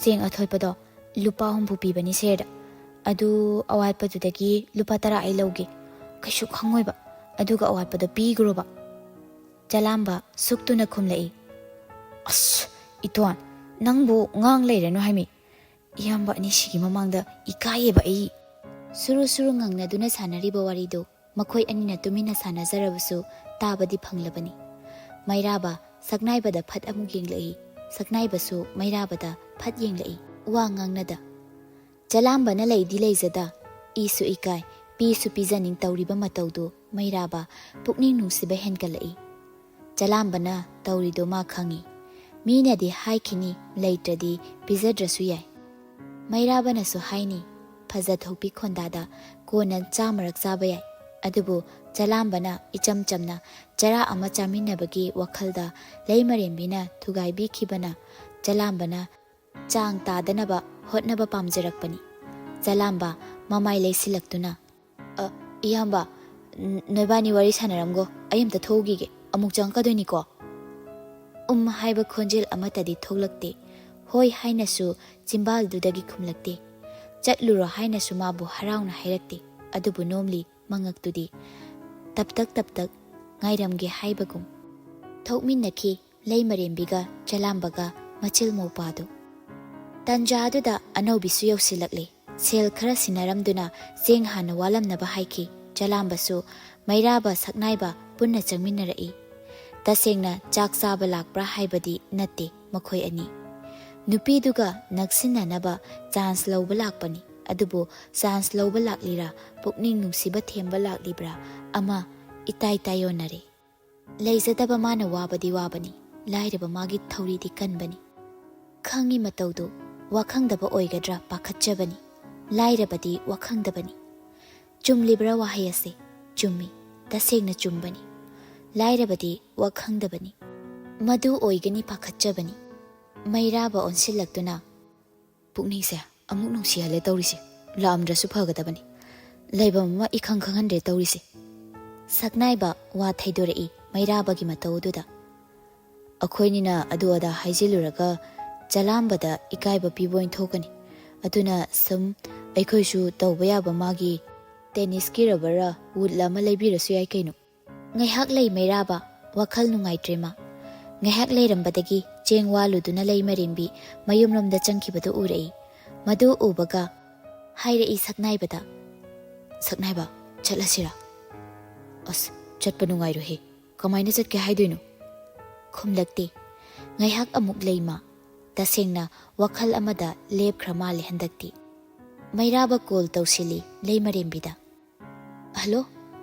ꯆꯦꯡ ꯑꯊꯣꯠꯄꯗꯣ ꯂꯨꯄꯥ ꯍꯨꯝꯐꯨ ꯄꯤꯕꯅꯤ ꯁꯦꯔꯗ꯫ ꯑꯗꯨ ꯑꯋꯥꯠꯄꯗꯨꯗꯒꯤ ꯂꯨꯄꯥ ꯇꯔꯥ ꯑꯩ ꯂꯧꯒꯦ꯫ ꯀꯩꯁꯨ ꯈꯪꯉꯣꯏꯕ꯫ ꯑꯗꯨꯒ ꯑꯋꯥꯠꯄꯗꯣ ꯄꯤꯈ꯭ꯔꯣꯕ꯫" ꯆꯂꯥꯝꯕ ꯁꯨꯛꯇꯨꯅ ꯈꯨꯝꯂꯛꯏ꯫ "ꯑꯁ, ꯏꯇꯣꯟ, ꯅꯪꯕꯨ ꯉꯥꯡ ꯂꯩꯔꯅꯨ ꯍꯥꯏꯃꯤ꯫ "ꯏꯌꯥꯝꯕ ꯑꯅꯤꯁꯤꯒꯤ ꯃꯃꯥꯡꯗ ꯏꯀꯥꯏꯌꯦꯕ ꯑꯩ꯫" ꯁꯨꯔꯨ ꯁꯨꯔꯨ ꯉꯪꯅꯗꯨꯅ ꯁꯥꯟꯅꯔꯤꯕ ꯋꯥꯔꯤꯗꯨ ꯃꯈꯣꯏ ꯑꯅꯤꯅ ꯇꯨꯃꯤꯟꯅ ꯁꯥꯟꯅꯖꯔꯕꯁꯨ ꯇꯥꯕꯗꯤ ꯐꯪꯂꯕꯅꯤ꯫ ꯃꯩꯔꯥꯕ ꯁꯛꯅꯥꯏꯕꯗ ꯐꯠ ꯑꯃꯨꯛ ꯌꯦꯡꯂꯛꯏ꯫ ꯁꯛꯅꯥꯏꯕꯁꯨ ꯃꯩꯔꯥꯕꯗ ꯐꯠ ꯌꯦꯡꯂꯛꯏ꯫ ꯋꯥ ꯉꯥꯡꯅꯗ꯫ ꯆꯂꯥꯝꯕꯅ ꯂꯩꯗꯤ ꯂꯩꯖꯗ, ꯏꯁꯨ ꯏꯀꯥꯏ, ꯄꯤꯁꯨ ꯄꯤꯖꯅꯤꯡ ꯇꯧꯔꯤꯕ ꯃꯇꯧꯗꯨ ꯃꯩꯔꯥꯕ ꯄꯨꯛꯅꯤꯡ ꯅꯨꯡꯁꯤꯕ ꯍꯦꯟꯒꯠꯂꯛꯏ꯫ ꯆꯂꯥꯝꯕꯅ ꯇꯧꯔꯤꯗꯣ ꯃꯥ ꯈꯪꯏ꯫ ꯃꯤꯅꯗꯤ ꯍꯥꯏꯈꯤꯅꯤ, ꯂꯩꯇ꯭ꯔꯗꯤ ꯄꯤꯖꯗ꯭ꯔꯁꯨ ꯌꯥꯏ꯫ ꯃꯩꯔꯥꯕꯅꯁꯨ ꯍꯥꯏꯅꯤ, ꯐꯖ ꯊꯣꯛꯄꯤ ꯈꯣꯟꯗꯥꯗ ꯀꯣꯟꯅ ꯆꯥꯃꯔꯛ ꯆꯥꯕ ꯌꯥꯏ꯫ ꯑꯗꯨꯕꯨ ꯆꯂꯥꯝꯕꯅ ꯏꯆꯝ ꯆꯝꯅ ꯆꯔꯥ ꯑꯃ ꯆꯥꯃꯤꯟꯅꯕꯒꯤ ꯋꯥꯈꯜꯗ ꯂꯩꯃꯔꯦꯝꯕꯤꯅ ꯊꯨꯒꯥꯏꯕꯤꯈꯤꯕꯅ ꯆꯂꯥꯝꯕꯅ ꯆꯥꯡ ꯇꯥꯗꯅꯕ ꯍꯣꯠꯅꯕ ꯄꯥꯝꯖꯔꯛꯄꯅꯤ꯫ ꯆꯂꯥꯝꯕ ꯃꯃꯥꯏ ꯂꯩꯁꯤꯜꯂꯛꯇꯨꯅ, "ꯑ, ꯏꯌꯥꯝꯕ, ꯅ-, ꯅꯣꯏꯕꯥꯅꯤ ꯋꯥꯔꯤ ꯁꯥꯟꯅꯔꯝꯒꯣ, ꯑꯩ ꯑꯝꯇ ꯊꯣꯛꯎꯈꯤꯒꯦ, ꯑꯃꯨꯛ ꯆꯪꯉꯛꯀꯗꯣꯏꯅꯤꯀꯣ?" ꯎꯝ ꯍꯥꯏꯕ ꯈꯣꯟꯖꯦꯜ ꯑꯃꯠꯇꯗꯤ ꯊꯣꯛꯂꯛꯇꯦ꯫ ꯍꯣꯏ ꯍꯥꯏꯅꯁꯨ ꯆꯤꯝꯕꯥꯜꯗꯨꯗꯒꯤ ꯈꯨꯝꯂꯛꯇꯦ꯫ ꯆꯠꯂꯨꯔꯣ ꯍꯥꯏꯅꯁꯨ ꯃꯥꯕꯨ ꯍꯔꯥꯎꯅ ꯍꯥꯏꯔꯛꯇꯦ꯫ ꯑꯗꯨꯕꯨ ꯅꯣꯝꯂꯤ ꯃꯉꯛꯇꯨꯗꯤ ꯇꯞꯇꯛ ꯇꯞꯇꯛ ꯉꯥꯏꯔꯝꯒꯦ ꯍꯥꯏꯕꯒꯨꯝ꯫ ꯊꯣꯛꯃꯤꯟꯅꯈꯤ ꯂꯩꯃꯔꯦꯝꯕꯤꯒ ꯆꯂꯥꯝꯕꯒ ꯃꯆꯤꯜ ꯃꯧꯄꯥꯗꯨ꯫ ꯇꯟꯖꯥꯗꯨꯗ ꯑꯅꯧꯕꯤꯁꯨ ꯌꯧꯁꯤꯜꯂꯛꯂꯦ꯫ ꯁꯦꯜ ꯈꯔ ꯁꯤꯟꯅꯔꯝꯗꯨꯅ ꯆꯦꯡ ꯍꯥꯟꯅ ꯋꯥꯠꯂꯝꯅꯕ ꯍꯥꯏꯈꯤ꯫ ꯆꯂꯥꯝꯕꯁꯨ ꯃꯩꯔꯥꯕ ꯁꯛꯅꯥꯏꯕ ꯄꯨꯟꯅ ꯆꯪꯃꯤꯟꯅꯔꯛꯏ꯫ ꯇꯁꯦꯡꯅ ꯆꯥꯛ ꯆꯥꯕ ꯂꯥꯛꯄ꯭ꯔꯥ ꯍꯥꯏꯕꯗꯤ ꯅꯠꯇꯦ ꯃꯈꯣꯏ ꯑꯅꯤ꯫ ꯅꯨꯄꯤꯗꯨꯒ ꯅꯛꯁꯤꯟꯅꯅꯕ ꯆꯥꯟꯁ ꯂꯧꯕ ꯂꯥꯛꯄꯅꯤ꯫ ꯑꯗꯨꯕꯨ ꯆꯥꯟꯁ ꯂꯧꯕ ꯂꯥꯛꯂꯤꯔꯥ, ꯄꯨꯛꯅꯤꯡ ꯅꯨꯡꯁꯤꯕ ꯊꯦꯝꯕ ꯂꯥꯛꯂꯤꯕ꯭ꯔꯥ, ꯑꯃ ꯏꯇꯥꯏ ꯇꯥꯏꯌꯣꯟꯅꯔꯦ꯫ ꯂꯩꯖꯗꯕ ꯃꯥꯅ ꯋꯥꯕꯗꯤ ꯋꯥꯕꯅꯤ, ꯂꯥꯏꯔꯕ ꯃꯥꯒꯤ ꯊꯧꯔꯤꯗꯤ ꯀꯟꯕꯅꯤ꯫ ꯈꯪꯉꯤ ꯃꯇꯧꯗꯨ ꯋꯥꯈꯪꯗꯕ ꯑꯣꯏꯒꯗ꯭ꯔꯥ ꯄꯥꯈꯠꯆꯕꯅꯤ꯫ ꯂꯥꯏꯔꯕꯗꯤ ꯋꯥꯈꯪꯗꯕꯅꯤ꯫ ꯆꯨꯝꯂꯤꯕ꯭ꯔꯥ ꯋꯥꯍꯩ ꯑꯁꯤ? ꯆꯨꯝꯃꯤ, ꯇꯁꯦꯡꯅ ꯆꯨꯝꯕꯅꯤ꯫ ꯂꯥꯏꯔꯕꯗꯤ ꯋꯥꯈꯪꯗꯕꯅꯤ꯫ ꯃꯗꯨ ꯑꯣꯏꯒꯅꯤ ꯄꯥꯈꯠꯆꯕꯅꯤ꯫ ꯃꯩꯔꯥꯕ ꯑꯣꯟꯁꯤꯜꯂꯛꯇꯨꯅ, "ꯄꯨꯛꯅꯤꯡꯁꯦ ꯑꯃꯨꯛ ꯅꯨꯡꯁꯤꯍꯜꯂꯦ ꯇꯧꯔꯤꯁꯦ꯫ ꯂꯥꯛꯑꯝꯗ꯭ꯔꯁꯨ ꯐꯒꯗꯕꯅꯤ꯫ ꯂꯩꯐꯝ ꯑꯃ ꯏꯈꯪ ꯈꯪꯍꯟꯗ꯭ꯔꯦ ꯇꯧꯔꯤꯁꯦ꯫" ꯁꯛꯅꯥꯏꯕ ꯋꯥ ꯊꯩꯗꯣꯔꯛꯏ ꯃꯩꯔꯥꯕꯒꯤ ꯃꯇꯧ ꯑꯗꯨꯗ꯫ "ꯑꯩꯈꯣꯏꯅꯤꯅ ꯑꯗꯨ ꯑꯗꯥ ꯍꯥꯏꯖꯤꯜꯂꯨꯔꯒ ꯆꯂꯥꯝꯕꯗ ꯏꯀꯥꯏꯕ ꯄꯤꯕ ꯑꯣꯏꯅ ꯊꯣꯛꯀꯅꯤ꯫ ꯑꯗꯨꯅ ꯁꯨꯝ ꯑꯩꯈꯣꯏꯁꯨ ꯇꯧꯕ ꯌꯥꯕ ꯃꯥꯒꯤ ꯇꯦꯅꯤꯁꯀꯤ ꯔꯕꯔ ꯋꯨꯠꯂ ꯑꯃ ꯂꯩꯕꯤꯔꯁꯨ ꯌꯥꯏ ꯀꯩꯅꯣ꯫" ꯉꯥꯏꯍꯥꯛ ꯂꯩ ꯃꯩꯔꯥꯕ, ꯋꯥꯈꯜ ꯅꯨꯡꯉꯥꯏꯇ꯭ꯔꯦ ꯃꯥ꯫ ꯉꯥꯏꯍꯥꯛ ꯂꯩꯔꯝꯕꯗꯒꯤ ꯆꯦꯡ ꯋꯥꯂꯨꯗꯨꯅ ꯂꯩꯃꯔꯦꯝꯕꯤ ꯃꯌꯨꯝꯂꯣꯝꯗ ꯆꯪꯈꯤꯕꯗꯨ ꯎꯔꯛꯏ꯫ ꯃꯗꯨ ꯎꯕꯒ ꯍꯥꯏꯔꯛꯏ ꯁꯛꯅꯥꯏꯕꯗ, "ꯁꯛꯅꯥꯏꯕ, ꯆꯠꯂꯁꯤꯔꯥ?" "ꯑꯁ, ꯆꯠꯄ ꯅꯨꯡꯉꯥꯏꯔꯣꯏꯍꯦ꯫ ꯀꯃꯥꯏꯅ ꯆꯠꯀꯦ ꯍꯥꯏꯗꯣꯏꯅꯣ?" ꯈꯨꯝꯂꯛꯇꯦ꯫ ꯉꯥꯏꯍꯥꯛ ꯑꯃꯨꯛ ꯂꯩ ꯃꯥ꯫ ꯇꯁꯦꯡꯅ ꯋꯥꯈꯜ ꯑꯃꯗ ꯂꯦꯞꯈ꯭ꯔ ꯃꯥꯜꯂꯦ ꯍꯟꯗꯛꯇꯤ꯫ ꯃꯩꯔꯥꯕ ꯀꯣꯜ ꯇꯧꯁꯤꯜꯂꯤ ꯂꯩꯃꯔꯦꯝꯕꯤꯗ꯫ "ꯍꯜꯂꯣ,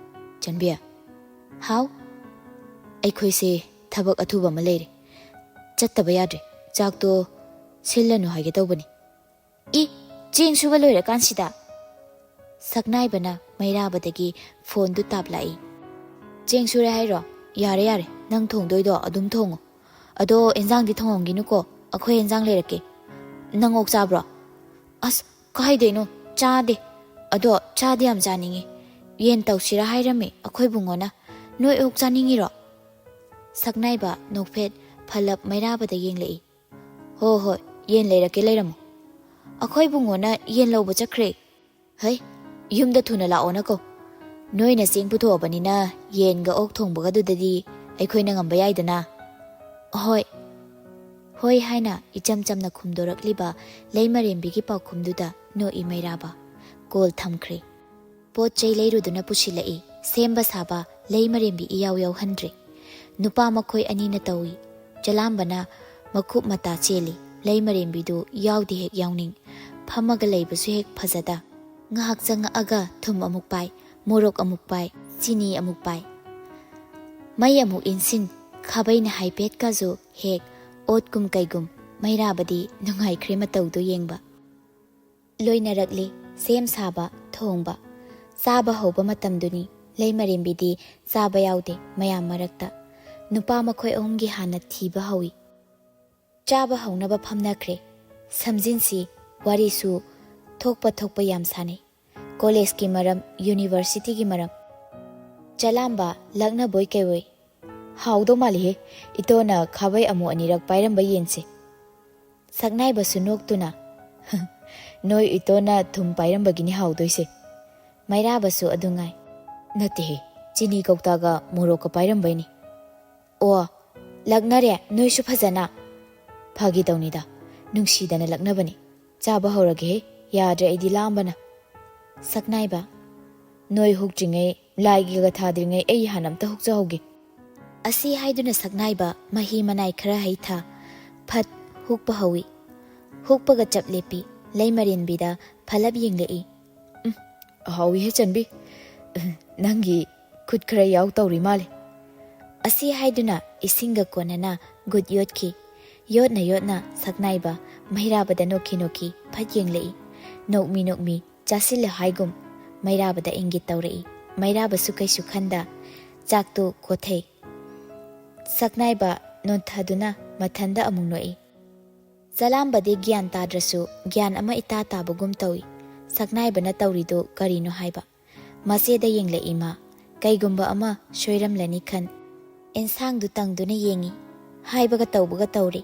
ꯆꯟꯕꯤ꯫" "ꯍꯥꯎ?" "ꯑꯩꯈꯣꯏꯁꯦ ꯊꯕꯛ ꯑꯊꯨꯕ ꯑꯃ ꯂꯩꯔꯦ꯫ ꯆꯠꯇꯕ ꯌꯥꯗ꯭ꯔꯦ꯫ ꯆꯥꯛꯇꯣ ꯁꯤꯜꯂꯅꯨ ꯍꯥꯏꯒꯦ ꯇꯧꯕꯅꯤ꯫" "ꯏ, ꯆꯦꯡ ꯁꯨꯕ ꯂꯣꯏꯔꯀꯥꯟꯁꯤꯗ?" ꯁꯛꯅꯥꯏꯕꯅ ꯃꯩꯔꯥꯕꯗꯒꯤ ꯐꯣꯟꯗꯨ ꯇꯥꯞꯂꯛꯏ꯫ "ꯆꯦꯡ ꯁꯨꯔꯦ ꯍꯥꯏꯔꯣ? ꯌꯥꯔꯦ, ꯌꯥꯔꯦ, ꯅꯪ ꯊꯣꯡꯗꯣꯏꯗꯣ ꯑꯗꯨꯝ ꯊꯣꯡꯉꯣ꯫ ꯑꯗꯣ ꯑꯦꯟꯖꯥꯡꯗꯤ ꯊꯣꯡꯉꯝꯒꯤꯅꯨꯀꯣ, ꯑꯩꯈꯣꯏ ꯑꯦꯟꯖꯥꯡ ꯂꯩꯔꯛꯀꯦ꯫ ꯅꯪ ꯑꯣꯛ ꯆꯥꯕ꯭ꯔꯣ?" "ꯑꯁ, ꯀꯥꯏꯗꯩꯅꯣ, ꯆꯥꯗꯦ꯫ ꯑꯗꯣ ꯆꯥꯗꯤ ꯌꯥꯝ ꯆꯥꯅꯤꯡꯉꯤ꯫ ꯌꯦꯟ ꯇꯧꯁꯤꯔꯥ ꯍꯥꯏꯔꯝꯃꯤ ꯑꯩꯈꯣꯏ ꯕꯨꯡꯉꯣꯅ꯫ ꯅꯣꯏ ꯑꯣꯛ ꯆꯥꯅꯤꯡꯉꯤꯔꯣ?" ꯁꯛꯅꯥꯏꯕ ꯅꯣꯛꯐꯦꯠ ꯐꯜꯂꯞ ꯃꯩꯔꯥꯕꯗ ꯌꯦꯡꯂꯛꯏ꯫ "ꯍꯣ ꯍꯣꯏ, ꯌꯦꯟ ꯂꯩꯔꯛꯀꯦ, ꯂꯩꯔꯝꯃꯣ꯫" "ꯑꯩꯈꯣꯏ ꯕꯨꯡꯉꯣꯅ ꯌꯦꯟ ꯂꯧꯕ ꯆꯠꯈ꯭ꯔꯦ꯫" "ꯍꯩ, ꯌꯨꯝꯗ ꯊꯨꯅ ꯂꯥꯛꯑꯣꯅ ꯀꯧ꯫ ꯅꯣꯏꯅ ꯆꯦꯡ ꯄꯨꯊꯣꯛꯑꯕꯅꯤꯅ ꯌꯦꯟꯒ ꯑꯣꯛ ꯊꯣꯡꯕꯒꯗꯨꯗꯗꯤ ꯑꯩꯈꯣꯏꯅ ꯉꯝꯕ ꯌꯥꯏꯗꯅ꯫" "ꯍꯣꯏ, ꯍꯣꯏ" ꯍꯥꯏꯅ ꯏꯆꯝ ꯆꯝꯅ ꯈꯨꯝꯗꯣꯔꯛꯂꯤꯕ ꯂꯩꯃꯔꯦꯝꯕꯤꯒꯤ ꯄꯥꯎꯈꯨꯝꯗꯨꯗ ꯅꯣꯛꯏ ꯃꯩꯔꯥꯕ꯫ ꯀꯣꯜ ꯊꯝꯈ꯭ꯔꯦ꯫ ꯄꯣꯠ ꯆꯩ ꯂꯩꯔꯨꯗꯨꯅ ꯄꯨꯁꯤꯜꯂꯛꯏ꯫ ꯁꯦꯝꯕ ꯁꯥꯕ ꯂꯩꯃꯔꯦꯝꯕꯤ ꯏꯌꯥꯎ ꯌꯥꯎꯍꯟꯗ꯭ꯔꯦ꯫ ꯅꯨꯄꯥ ꯃꯈꯣꯏ ꯑꯅꯤꯅ ꯇꯧꯏ꯫ ꯆꯂꯥꯝꯕꯅ ꯃꯈꯨꯞ ꯃꯇꯥ ꯆꯦꯜꯂꯤ꯫ ꯂꯩꯃꯔꯦꯝꯕꯤꯗꯨ ꯌꯥꯎꯗꯤ ꯍꯦꯛ ꯌꯥꯎꯅꯤꯡ꯫ ꯐꯝꯃꯒ ꯂꯩꯕꯁꯨ ꯍꯦꯛ ꯐꯖꯗ꯫ ꯉꯥꯏꯍꯥꯛ ꯆꯪꯉꯛꯑꯒ ꯊꯨꯝ ꯑꯃꯨꯛ ꯄꯥꯏ, ꯃꯣꯔꯣꯛ ꯑꯃꯨꯛ ꯄꯥꯏ, ꯆꯤꯅꯤ ꯑꯃꯨꯛ ꯄꯥꯏ꯫ ꯃꯩ ꯑꯃꯨꯛ ꯏꯟꯁꯤꯟ, ꯈꯥꯕꯩꯅ ꯍꯥꯏꯐꯦꯠꯀꯁꯨ ꯍꯦꯛ ꯑꯣꯠꯀꯨꯝ ꯀꯩꯒꯨꯝ꯫ ꯃꯩꯔꯥꯕꯗꯤ ꯅꯨꯡꯉꯥꯏꯈ꯭ꯔꯦ ꯃꯇꯧꯗꯨ ꯌꯦꯡꯕ꯫ ꯂꯣꯏꯅꯔꯛꯂꯤ ꯁꯦꯝ ꯁꯥꯕ, ꯊꯣꯡꯕ꯫ ꯆꯥꯕ ꯍꯧꯕ ꯃꯇꯝꯗꯨꯅꯤ꯫ ꯂꯩꯃꯔꯦꯝꯕꯤꯗꯤ ꯆꯥꯕ ꯌꯥꯎꯗꯦ ꯃꯌꯥꯝ ꯃꯔꯛꯇ꯫ ꯅꯨꯄꯥ ꯃꯈꯣꯏ ꯑꯍꯨꯝꯒꯤ ꯍꯥꯟꯅ ꯊꯤꯕ ꯍꯧꯏ꯫ ꯆꯥꯕ ꯍꯧꯅꯕ ꯐꯝꯅꯈ꯭ꯔꯦ꯫ ꯁꯝꯖꯤꯟꯁꯤ, ꯋꯥꯔꯤꯁꯨ ꯊꯣꯛꯄ ꯊꯣꯛꯄ ꯌꯥꯝ ꯁꯥꯟꯅꯩ꯫ ꯀꯣꯂꯦꯖꯀꯤ ꯃꯔꯝ, ꯌꯨꯅꯤꯚꯔꯁꯤꯇꯤꯒꯤ ꯃꯔꯝ꯫ ꯆꯂꯥꯝꯕ ꯂꯛꯅꯕꯣꯏ ꯀꯩꯋꯣꯏ꯫ "ꯍꯥꯎꯗꯧ ꯃꯥꯜꯂꯤꯍꯦ, ꯏꯇꯣꯅ ꯈꯥꯕꯩ ꯑꯃꯨꯛ ꯑꯅꯤꯔꯛ ꯄꯥꯏꯔꯝꯕ ꯌꯦꯟꯁꯦ꯫" ꯁꯛꯅꯥꯏꯕꯁꯨ ꯅꯣꯛꯇꯨꯅ, "ꯅꯣꯏ ꯏꯇꯣꯅ ꯊꯨꯝ ꯄꯥꯏꯔꯝꯕꯒꯤꯅꯤ ꯍꯥꯎꯗꯣꯏꯁꯦ꯫" ꯃꯩꯔꯥꯕꯁꯨ ꯑꯗꯨ ꯉꯥꯏ꯫ "ꯅꯠꯇꯦꯍꯦ, ꯆꯤꯅꯤ ꯀꯧꯇꯥꯒ ꯃꯣꯔꯣꯛꯀ ꯄꯥꯏꯔꯝꯕꯩꯅꯤ꯫" "ꯑꯣ, ꯂꯛꯅꯔꯦ ꯅꯣꯏꯁꯨ ꯐꯖꯅ?" "ꯐꯥꯒꯤ ꯇꯧꯅꯤꯗ, ꯅꯨꯡꯁꯤꯗꯅ ꯂꯛꯅꯕꯅꯤ꯫" "ꯆꯥꯕ ꯍꯧꯔꯒꯦꯍꯦ, ꯌꯥꯗ꯭ꯔꯦ ꯑꯩꯗꯤ ꯂꯥꯝꯕꯅ꯫" ꯁꯛꯅꯥꯏꯕ, "ꯅꯣꯏ ꯍꯨꯛꯇ꯭ꯔꯤꯉꯩ, ꯂꯥꯏꯒꯤꯒ ꯊꯥꯗ꯭ꯔꯤꯉꯩ ꯑꯩ ꯍꯥꯟꯅ ꯑꯝꯇ ꯍꯨꯛꯆꯍꯧꯒꯦ꯫" ꯑꯁꯤ ꯍꯥꯏꯗꯨꯅ ꯁꯛꯅꯥꯏꯕ ꯃꯍꯤ ꯃꯅꯥꯏ ꯈꯔ ꯍꯩꯊ, ꯐꯠ ꯍꯨꯛꯄ ꯍꯧꯏ꯫ ꯍꯨꯛꯄꯒ ꯆꯞ ꯂꯦꯞꯄꯤ꯫ ꯂꯩꯃꯔꯦꯟꯕꯤꯗ ꯐꯂꯞ ꯌꯦꯡꯂꯛꯏ꯫ "ꯎꯝ, ꯍꯥꯎꯏꯍꯦ ꯆꯟꯕꯤ꯫ ꯅꯪꯒꯤ ꯈꯨꯠ ꯈꯔ ꯌꯥꯎ ꯇꯧꯔꯤ ꯃꯥꯜꯂꯦ꯫" ꯑꯁꯤ ꯍꯥꯏꯗꯨꯅ ꯏꯁꯤꯡꯒ ꯀꯣꯟꯅꯅ ꯒꯨꯠ ꯌꯣꯠꯈꯤ꯫ ꯌꯣꯠꯅ ꯌꯣꯠꯅ ꯁꯛꯅꯥꯏꯕ ꯃꯩꯔꯥꯕꯗ ꯅꯣꯛꯈꯤ ꯅꯣꯛꯈꯤ ꯐꯠ ꯌꯦꯡꯂꯛꯏ꯫ ꯅꯣꯛꯃꯤ ꯅꯣꯛꯃꯤ ꯆꯥꯁꯤꯜꯂꯨ ꯍꯥꯏꯒꯨꯝ ꯃꯩꯔꯥꯕꯗ ꯏꯪꯒꯤꯠ ꯇꯧꯔꯛꯏ꯫ ꯃꯩꯔꯥꯕꯁꯨ ꯀꯩꯁꯨ ꯈꯟꯗ ꯆꯥꯛꯇꯨ ꯀꯣꯊꯩ꯫ ꯁꯛꯅꯥꯏꯕ ꯅꯣꯟꯊꯗꯨꯅ ꯃꯊꯟꯗ ꯑꯃꯨꯛ ꯅꯣꯛꯏ꯫ ꯆꯂꯥꯝꯕꯗꯤ ꯒ꯭ꯌꯥꯟ ꯇꯥꯗ꯭ꯔꯁꯨ ꯒ꯭ꯌꯥꯟ ꯑꯃ ꯏꯇꯥ ꯇꯥꯕꯒꯨꯝ ꯇꯧꯏ꯫ ꯁꯛꯅꯥꯏꯕꯅ ꯇꯧꯔꯤꯗꯨ ꯀꯔꯤꯅꯣ ꯍꯥꯏꯕ꯫ ꯃꯆꯦꯗ ꯌꯦꯡꯂꯛꯏ ꯃꯥ꯫ ꯀꯩꯒꯨꯝꯕ ꯑꯃ ꯁꯣꯏꯔꯝꯂꯅꯤ ꯈꯟ꯫ ꯑꯦꯟꯁꯥꯡꯗꯨ ꯇꯪꯗꯨꯅ ꯌꯦꯡꯏ꯫ ꯍꯥꯏꯕꯒ ꯇꯧꯕꯒ ꯇꯧꯔꯤ꯫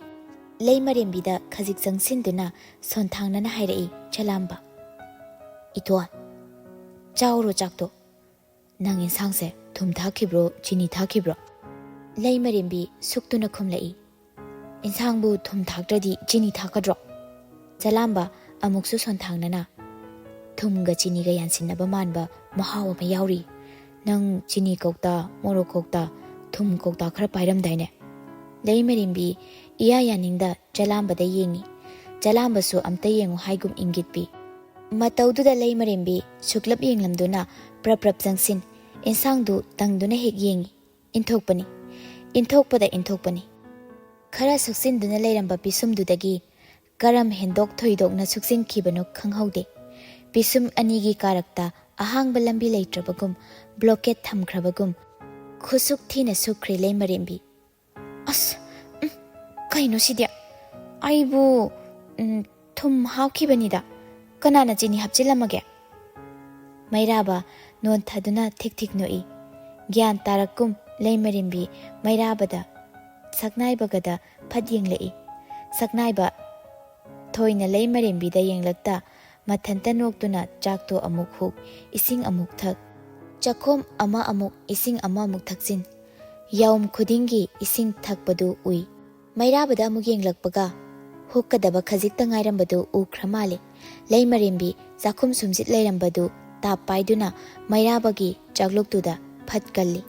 ꯂꯩꯃꯔꯦꯝꯕꯤꯗ ꯈꯖꯤꯛ ꯆꯪꯁꯤꯟꯗꯨꯅ ꯁꯣꯟꯊꯥꯡꯅꯅ ꯍꯥꯏꯔꯛꯏ ꯆꯂꯥꯝꯕ꯫ "ꯏꯇꯣꯟ, ꯆꯥꯎꯔꯣ ꯆꯥꯛꯇꯣ꯫ ꯅꯪ ꯏꯟꯁꯥꯡꯁꯦ ꯊꯨꯝ ꯊꯥꯛꯈꯤꯕ꯭ꯔꯣ, ꯆꯤꯅꯤ ꯊꯥꯛꯈꯤꯕ꯭ꯔꯣ?" ꯂꯩꯃꯔꯦꯝꯕꯤ ꯁꯨꯛꯇꯨꯅ ꯈꯨꯝꯂꯛꯏ꯫ "ꯏꯟꯁꯥꯡꯕꯨ ꯊꯨꯝ ꯊꯥꯛꯇ꯭ꯔꯗꯤ ꯆꯤꯅꯤ ꯊꯥꯛꯀꯗ꯭ꯔꯣ?" ꯆꯂꯥꯝꯕ ꯑꯃꯨꯛꯁꯨ ꯁꯣꯟꯊꯥꯡꯅꯅ, "ꯊꯨꯝꯒ ꯆꯤꯅꯤꯒ ꯌꯥꯟꯁꯤꯟꯅꯕ ꯃꯥꯟꯕ ꯃꯍꯥꯎ ꯑꯃ ꯌꯥꯎꯔꯤ꯫ ꯅꯪ ꯆꯤꯅꯤ ꯀꯧꯇꯥ, ꯃꯣꯔꯣꯛ ꯀꯧꯇꯥ, ꯊꯨꯝ ꯀꯧꯇꯥ ꯈꯔ ꯄꯥꯏꯔꯝꯗꯥꯏꯅꯦ?" ꯂꯩꯃꯔꯦꯝꯕꯤ ꯏꯌꯥ ꯌꯥꯅꯤꯡꯗ ꯆꯂꯥꯝꯕꯗ ꯌꯦꯡꯏ꯫ ꯆꯂꯥꯝꯕꯁꯨ ꯑꯝꯇ ꯌꯦꯡꯉꯨ ꯍꯥꯏꯒꯨꯝ ꯏꯪꯒꯤꯠ ꯄꯤ꯫ ꯃꯇꯧꯗꯨꯗ ꯂꯩꯃꯔꯦꯝꯕꯤ ꯁꯨꯛꯂꯞ ꯌꯦꯡꯂꯝꯗꯨꯅ ꯄ꯭ꯔꯞ ꯄ꯭ꯔꯞ ꯆꯪꯁꯤꯟ, ꯏꯟꯁꯥꯡꯗꯨ ꯇꯪꯗꯨꯅ ꯍꯦꯛ ꯌꯦꯡꯏ꯫ ꯏꯟꯊꯣꯛꯄꯅꯤ꯫ ꯏꯟꯊꯣꯛꯄꯗ ꯏꯟꯊꯣꯛꯄꯅꯤ꯫ ꯈꯔ ꯁꯨꯛꯆꯤꯟꯗꯨꯅ ꯂꯩꯔꯝꯕ ꯄꯤꯁꯨꯝꯗꯨꯗꯒꯤ ꯀꯔꯝ ꯍꯦꯟꯗꯣꯛ ꯊꯣꯏꯗꯣꯛꯅ ꯁꯨꯛꯆꯤꯟꯈꯤꯕꯅꯣ ꯈꯪꯍꯧꯗꯦ꯫ ꯄꯤꯁꯨꯝ ꯑꯅꯤꯒꯤ ꯀꯥꯔꯛꯇ ꯑꯍꯥꯡꯕ ꯂꯝꯕꯤ ꯂꯩꯇ꯭ꯔꯕꯒꯨꯝ, ꯕ꯭ꯂꯣꯀꯦꯠ ꯊꯝꯈ꯭ꯔꯕꯒꯨꯝ, ꯈꯨꯁꯨꯛ ꯊꯤꯅ ꯁꯨꯛꯈ꯭ꯔꯦ ꯂꯩꯃꯔꯦꯝꯕꯤ꯫ "ꯑꯁ, ꯎꯝ, ꯀꯩꯅꯣ ꯁꯤꯗꯤ? ꯑꯩꯕꯨ, ꯎꯝ, ꯊꯨꯝ ꯍꯥꯞꯈꯤꯕꯅꯤꯗ꯫ ꯀꯅꯥꯅ ꯆꯤꯅꯤ ꯍꯥꯞꯆꯤꯜꯂꯝꯃꯒꯦ?" ꯃꯩꯔꯥꯕ ꯅꯣꯟꯊꯗꯨꯅ ꯊꯤꯛ ꯊꯤꯛ ꯅꯣꯛꯏ꯫ ꯒ꯭ꯌꯥꯟ ꯇꯥꯔꯛꯀꯨꯝ ꯂꯩꯃꯔꯦꯝꯕꯤ ꯃꯩꯔꯥꯕꯗ, ꯁꯛꯅꯥꯏꯕꯒꯗ ꯐꯠ ꯌꯦꯡꯂꯛꯏ꯫ ꯁꯛꯅꯥꯏꯕ ꯊꯣꯏꯅ ꯂꯩꯃꯔꯦꯝꯕꯤꯗ ꯌꯦꯡꯂꯛꯇ ꯃꯊꯟꯇ ꯅꯣꯛꯇꯨꯅ ꯆꯥꯛꯇꯣ ꯑꯃꯨꯛ ꯍꯨꯛ, ꯏꯁꯤꯡ ꯑꯃꯨꯛ ꯊꯛ꯫ ꯆꯥꯛꯈꯣꯝ ꯑꯃ ꯑꯃꯨꯛ, ꯏꯁꯤꯡ ꯑꯃ ꯑꯃꯨꯛ ꯊꯛꯆꯤꯟ꯫ ꯌꯥꯎꯝ ꯈꯨꯗꯤꯡꯒꯤ ꯏꯁꯤꯡ ꯊꯛꯄꯗꯨ ꯎꯏ꯫ ꯃꯩꯔꯥꯕꯗ ꯑꯃꯨꯛ ꯌꯦꯡꯂꯛꯄꯒ, ꯍꯨꯛꯀꯗꯕ ꯈꯖꯤꯛꯇ ꯉꯥꯏꯔꯝꯕꯗꯨ ꯎꯈ꯭ꯔ ꯃꯥꯜꯂꯦ꯫ ꯂꯩꯃꯔꯦꯝꯕꯤ ꯆꯥꯛꯈꯨꯝ ꯁꯨꯝꯖꯤꯠ ꯂꯩꯔꯝꯕꯗꯨ ꯇꯥꯞ ꯄꯥꯏꯗꯨꯅ ꯃꯩꯔꯥꯕꯒꯤ ꯆꯥꯛꯂꯨꯛꯇꯨꯗ ꯐꯠ ꯀꯜꯂꯤ꯫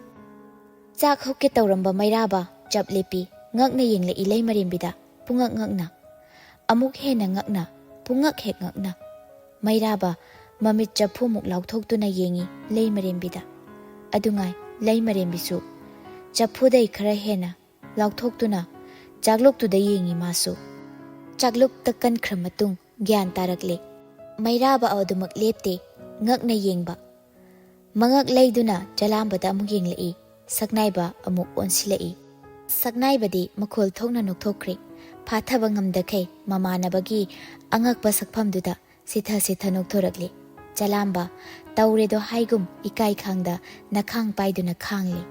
ꯆꯥꯛ ꯍꯨꯛꯀꯦ ꯇꯧꯔꯝꯕ ꯃꯩꯔꯥꯕ ꯆꯞ ꯂꯦꯞꯄꯤ꯫ ꯉꯛꯅ ꯌꯦꯡꯂꯛꯏ ꯂꯩꯃꯔꯦꯝꯕꯤꯗ, ꯄꯨꯡꯉꯛ ꯉꯛꯅ꯫ ꯑꯃꯨꯛ ꯍꯦꯟꯅ ꯉꯛꯅ, ꯄꯨꯡꯉꯛ ꯍꯦꯛ ꯉꯛꯅ꯫ ꯃꯩꯔꯥꯕ ꯃꯃꯤꯠ ꯆꯐꯨꯃꯨꯛ ꯂꯥꯎꯊꯣꯛꯇꯨꯅ ꯌꯦꯡꯉꯤ ꯂꯩꯃꯔꯦꯝꯕꯤꯗ꯫ ꯑꯗꯨꯉꯥꯏ ꯂꯩꯃꯔꯦꯝꯕꯤꯁꯨ ꯆꯐꯨꯗꯩ ꯈꯔ ꯍꯦꯟꯅ ꯂꯥꯎꯊꯣꯛꯇꯨꯅ ꯆꯥꯛꯂꯨꯛꯇꯨꯗ ꯌꯦꯡꯉꯤ ꯃꯥꯁꯨ꯫ ꯆꯥꯛꯂꯨꯛꯇ ꯀꯟꯈ꯭ꯔ ꯃꯇꯨꯡ ꯒ꯭ꯌꯥꯟ ꯇꯥꯔꯛꯂꯦ꯫ ꯃꯩꯔꯥꯕ ꯑꯗꯨꯃꯛ ꯂꯦꯞꯇꯦ, ꯉꯛꯅ ꯌꯦꯡꯕ꯫ ꯃꯉꯛ ꯂꯩꯗꯨꯅ ꯆꯂꯥꯝꯕꯗ ꯑꯃꯨꯛ ꯌꯦꯡꯂꯛꯏ꯫ ꯁꯛꯅꯥꯏꯕ ꯑꯃꯨꯛ ꯑꯣꯟꯁꯤꯜꯂꯛꯏ꯫ ꯁꯛꯅꯥꯏꯕꯗꯤ ꯃꯈꯣꯜ ꯊꯣꯛꯅ ꯅꯣꯛꯊꯣꯛꯈ꯭ꯔꯦ꯫ ꯐꯥꯊꯕ ꯉꯝꯗꯈꯩ ꯃꯃꯥꯟꯅꯕꯒꯤ ꯑꯉꯛꯄ ꯁꯛꯐꯝꯗꯨꯗ ꯁꯤꯊ ꯁꯤꯊ ꯅꯣꯛꯊꯣꯔꯛꯂꯦ꯫ ꯆꯂꯥꯝꯕ ꯇꯧꯔꯦꯗꯣ ꯍꯥꯏꯒꯨꯝ ꯏꯀꯥꯏ ꯈꯪꯗ ꯅꯈꯥꯡ ꯄꯥꯏꯗꯨꯅ ꯈꯥꯡꯂꯦ꯫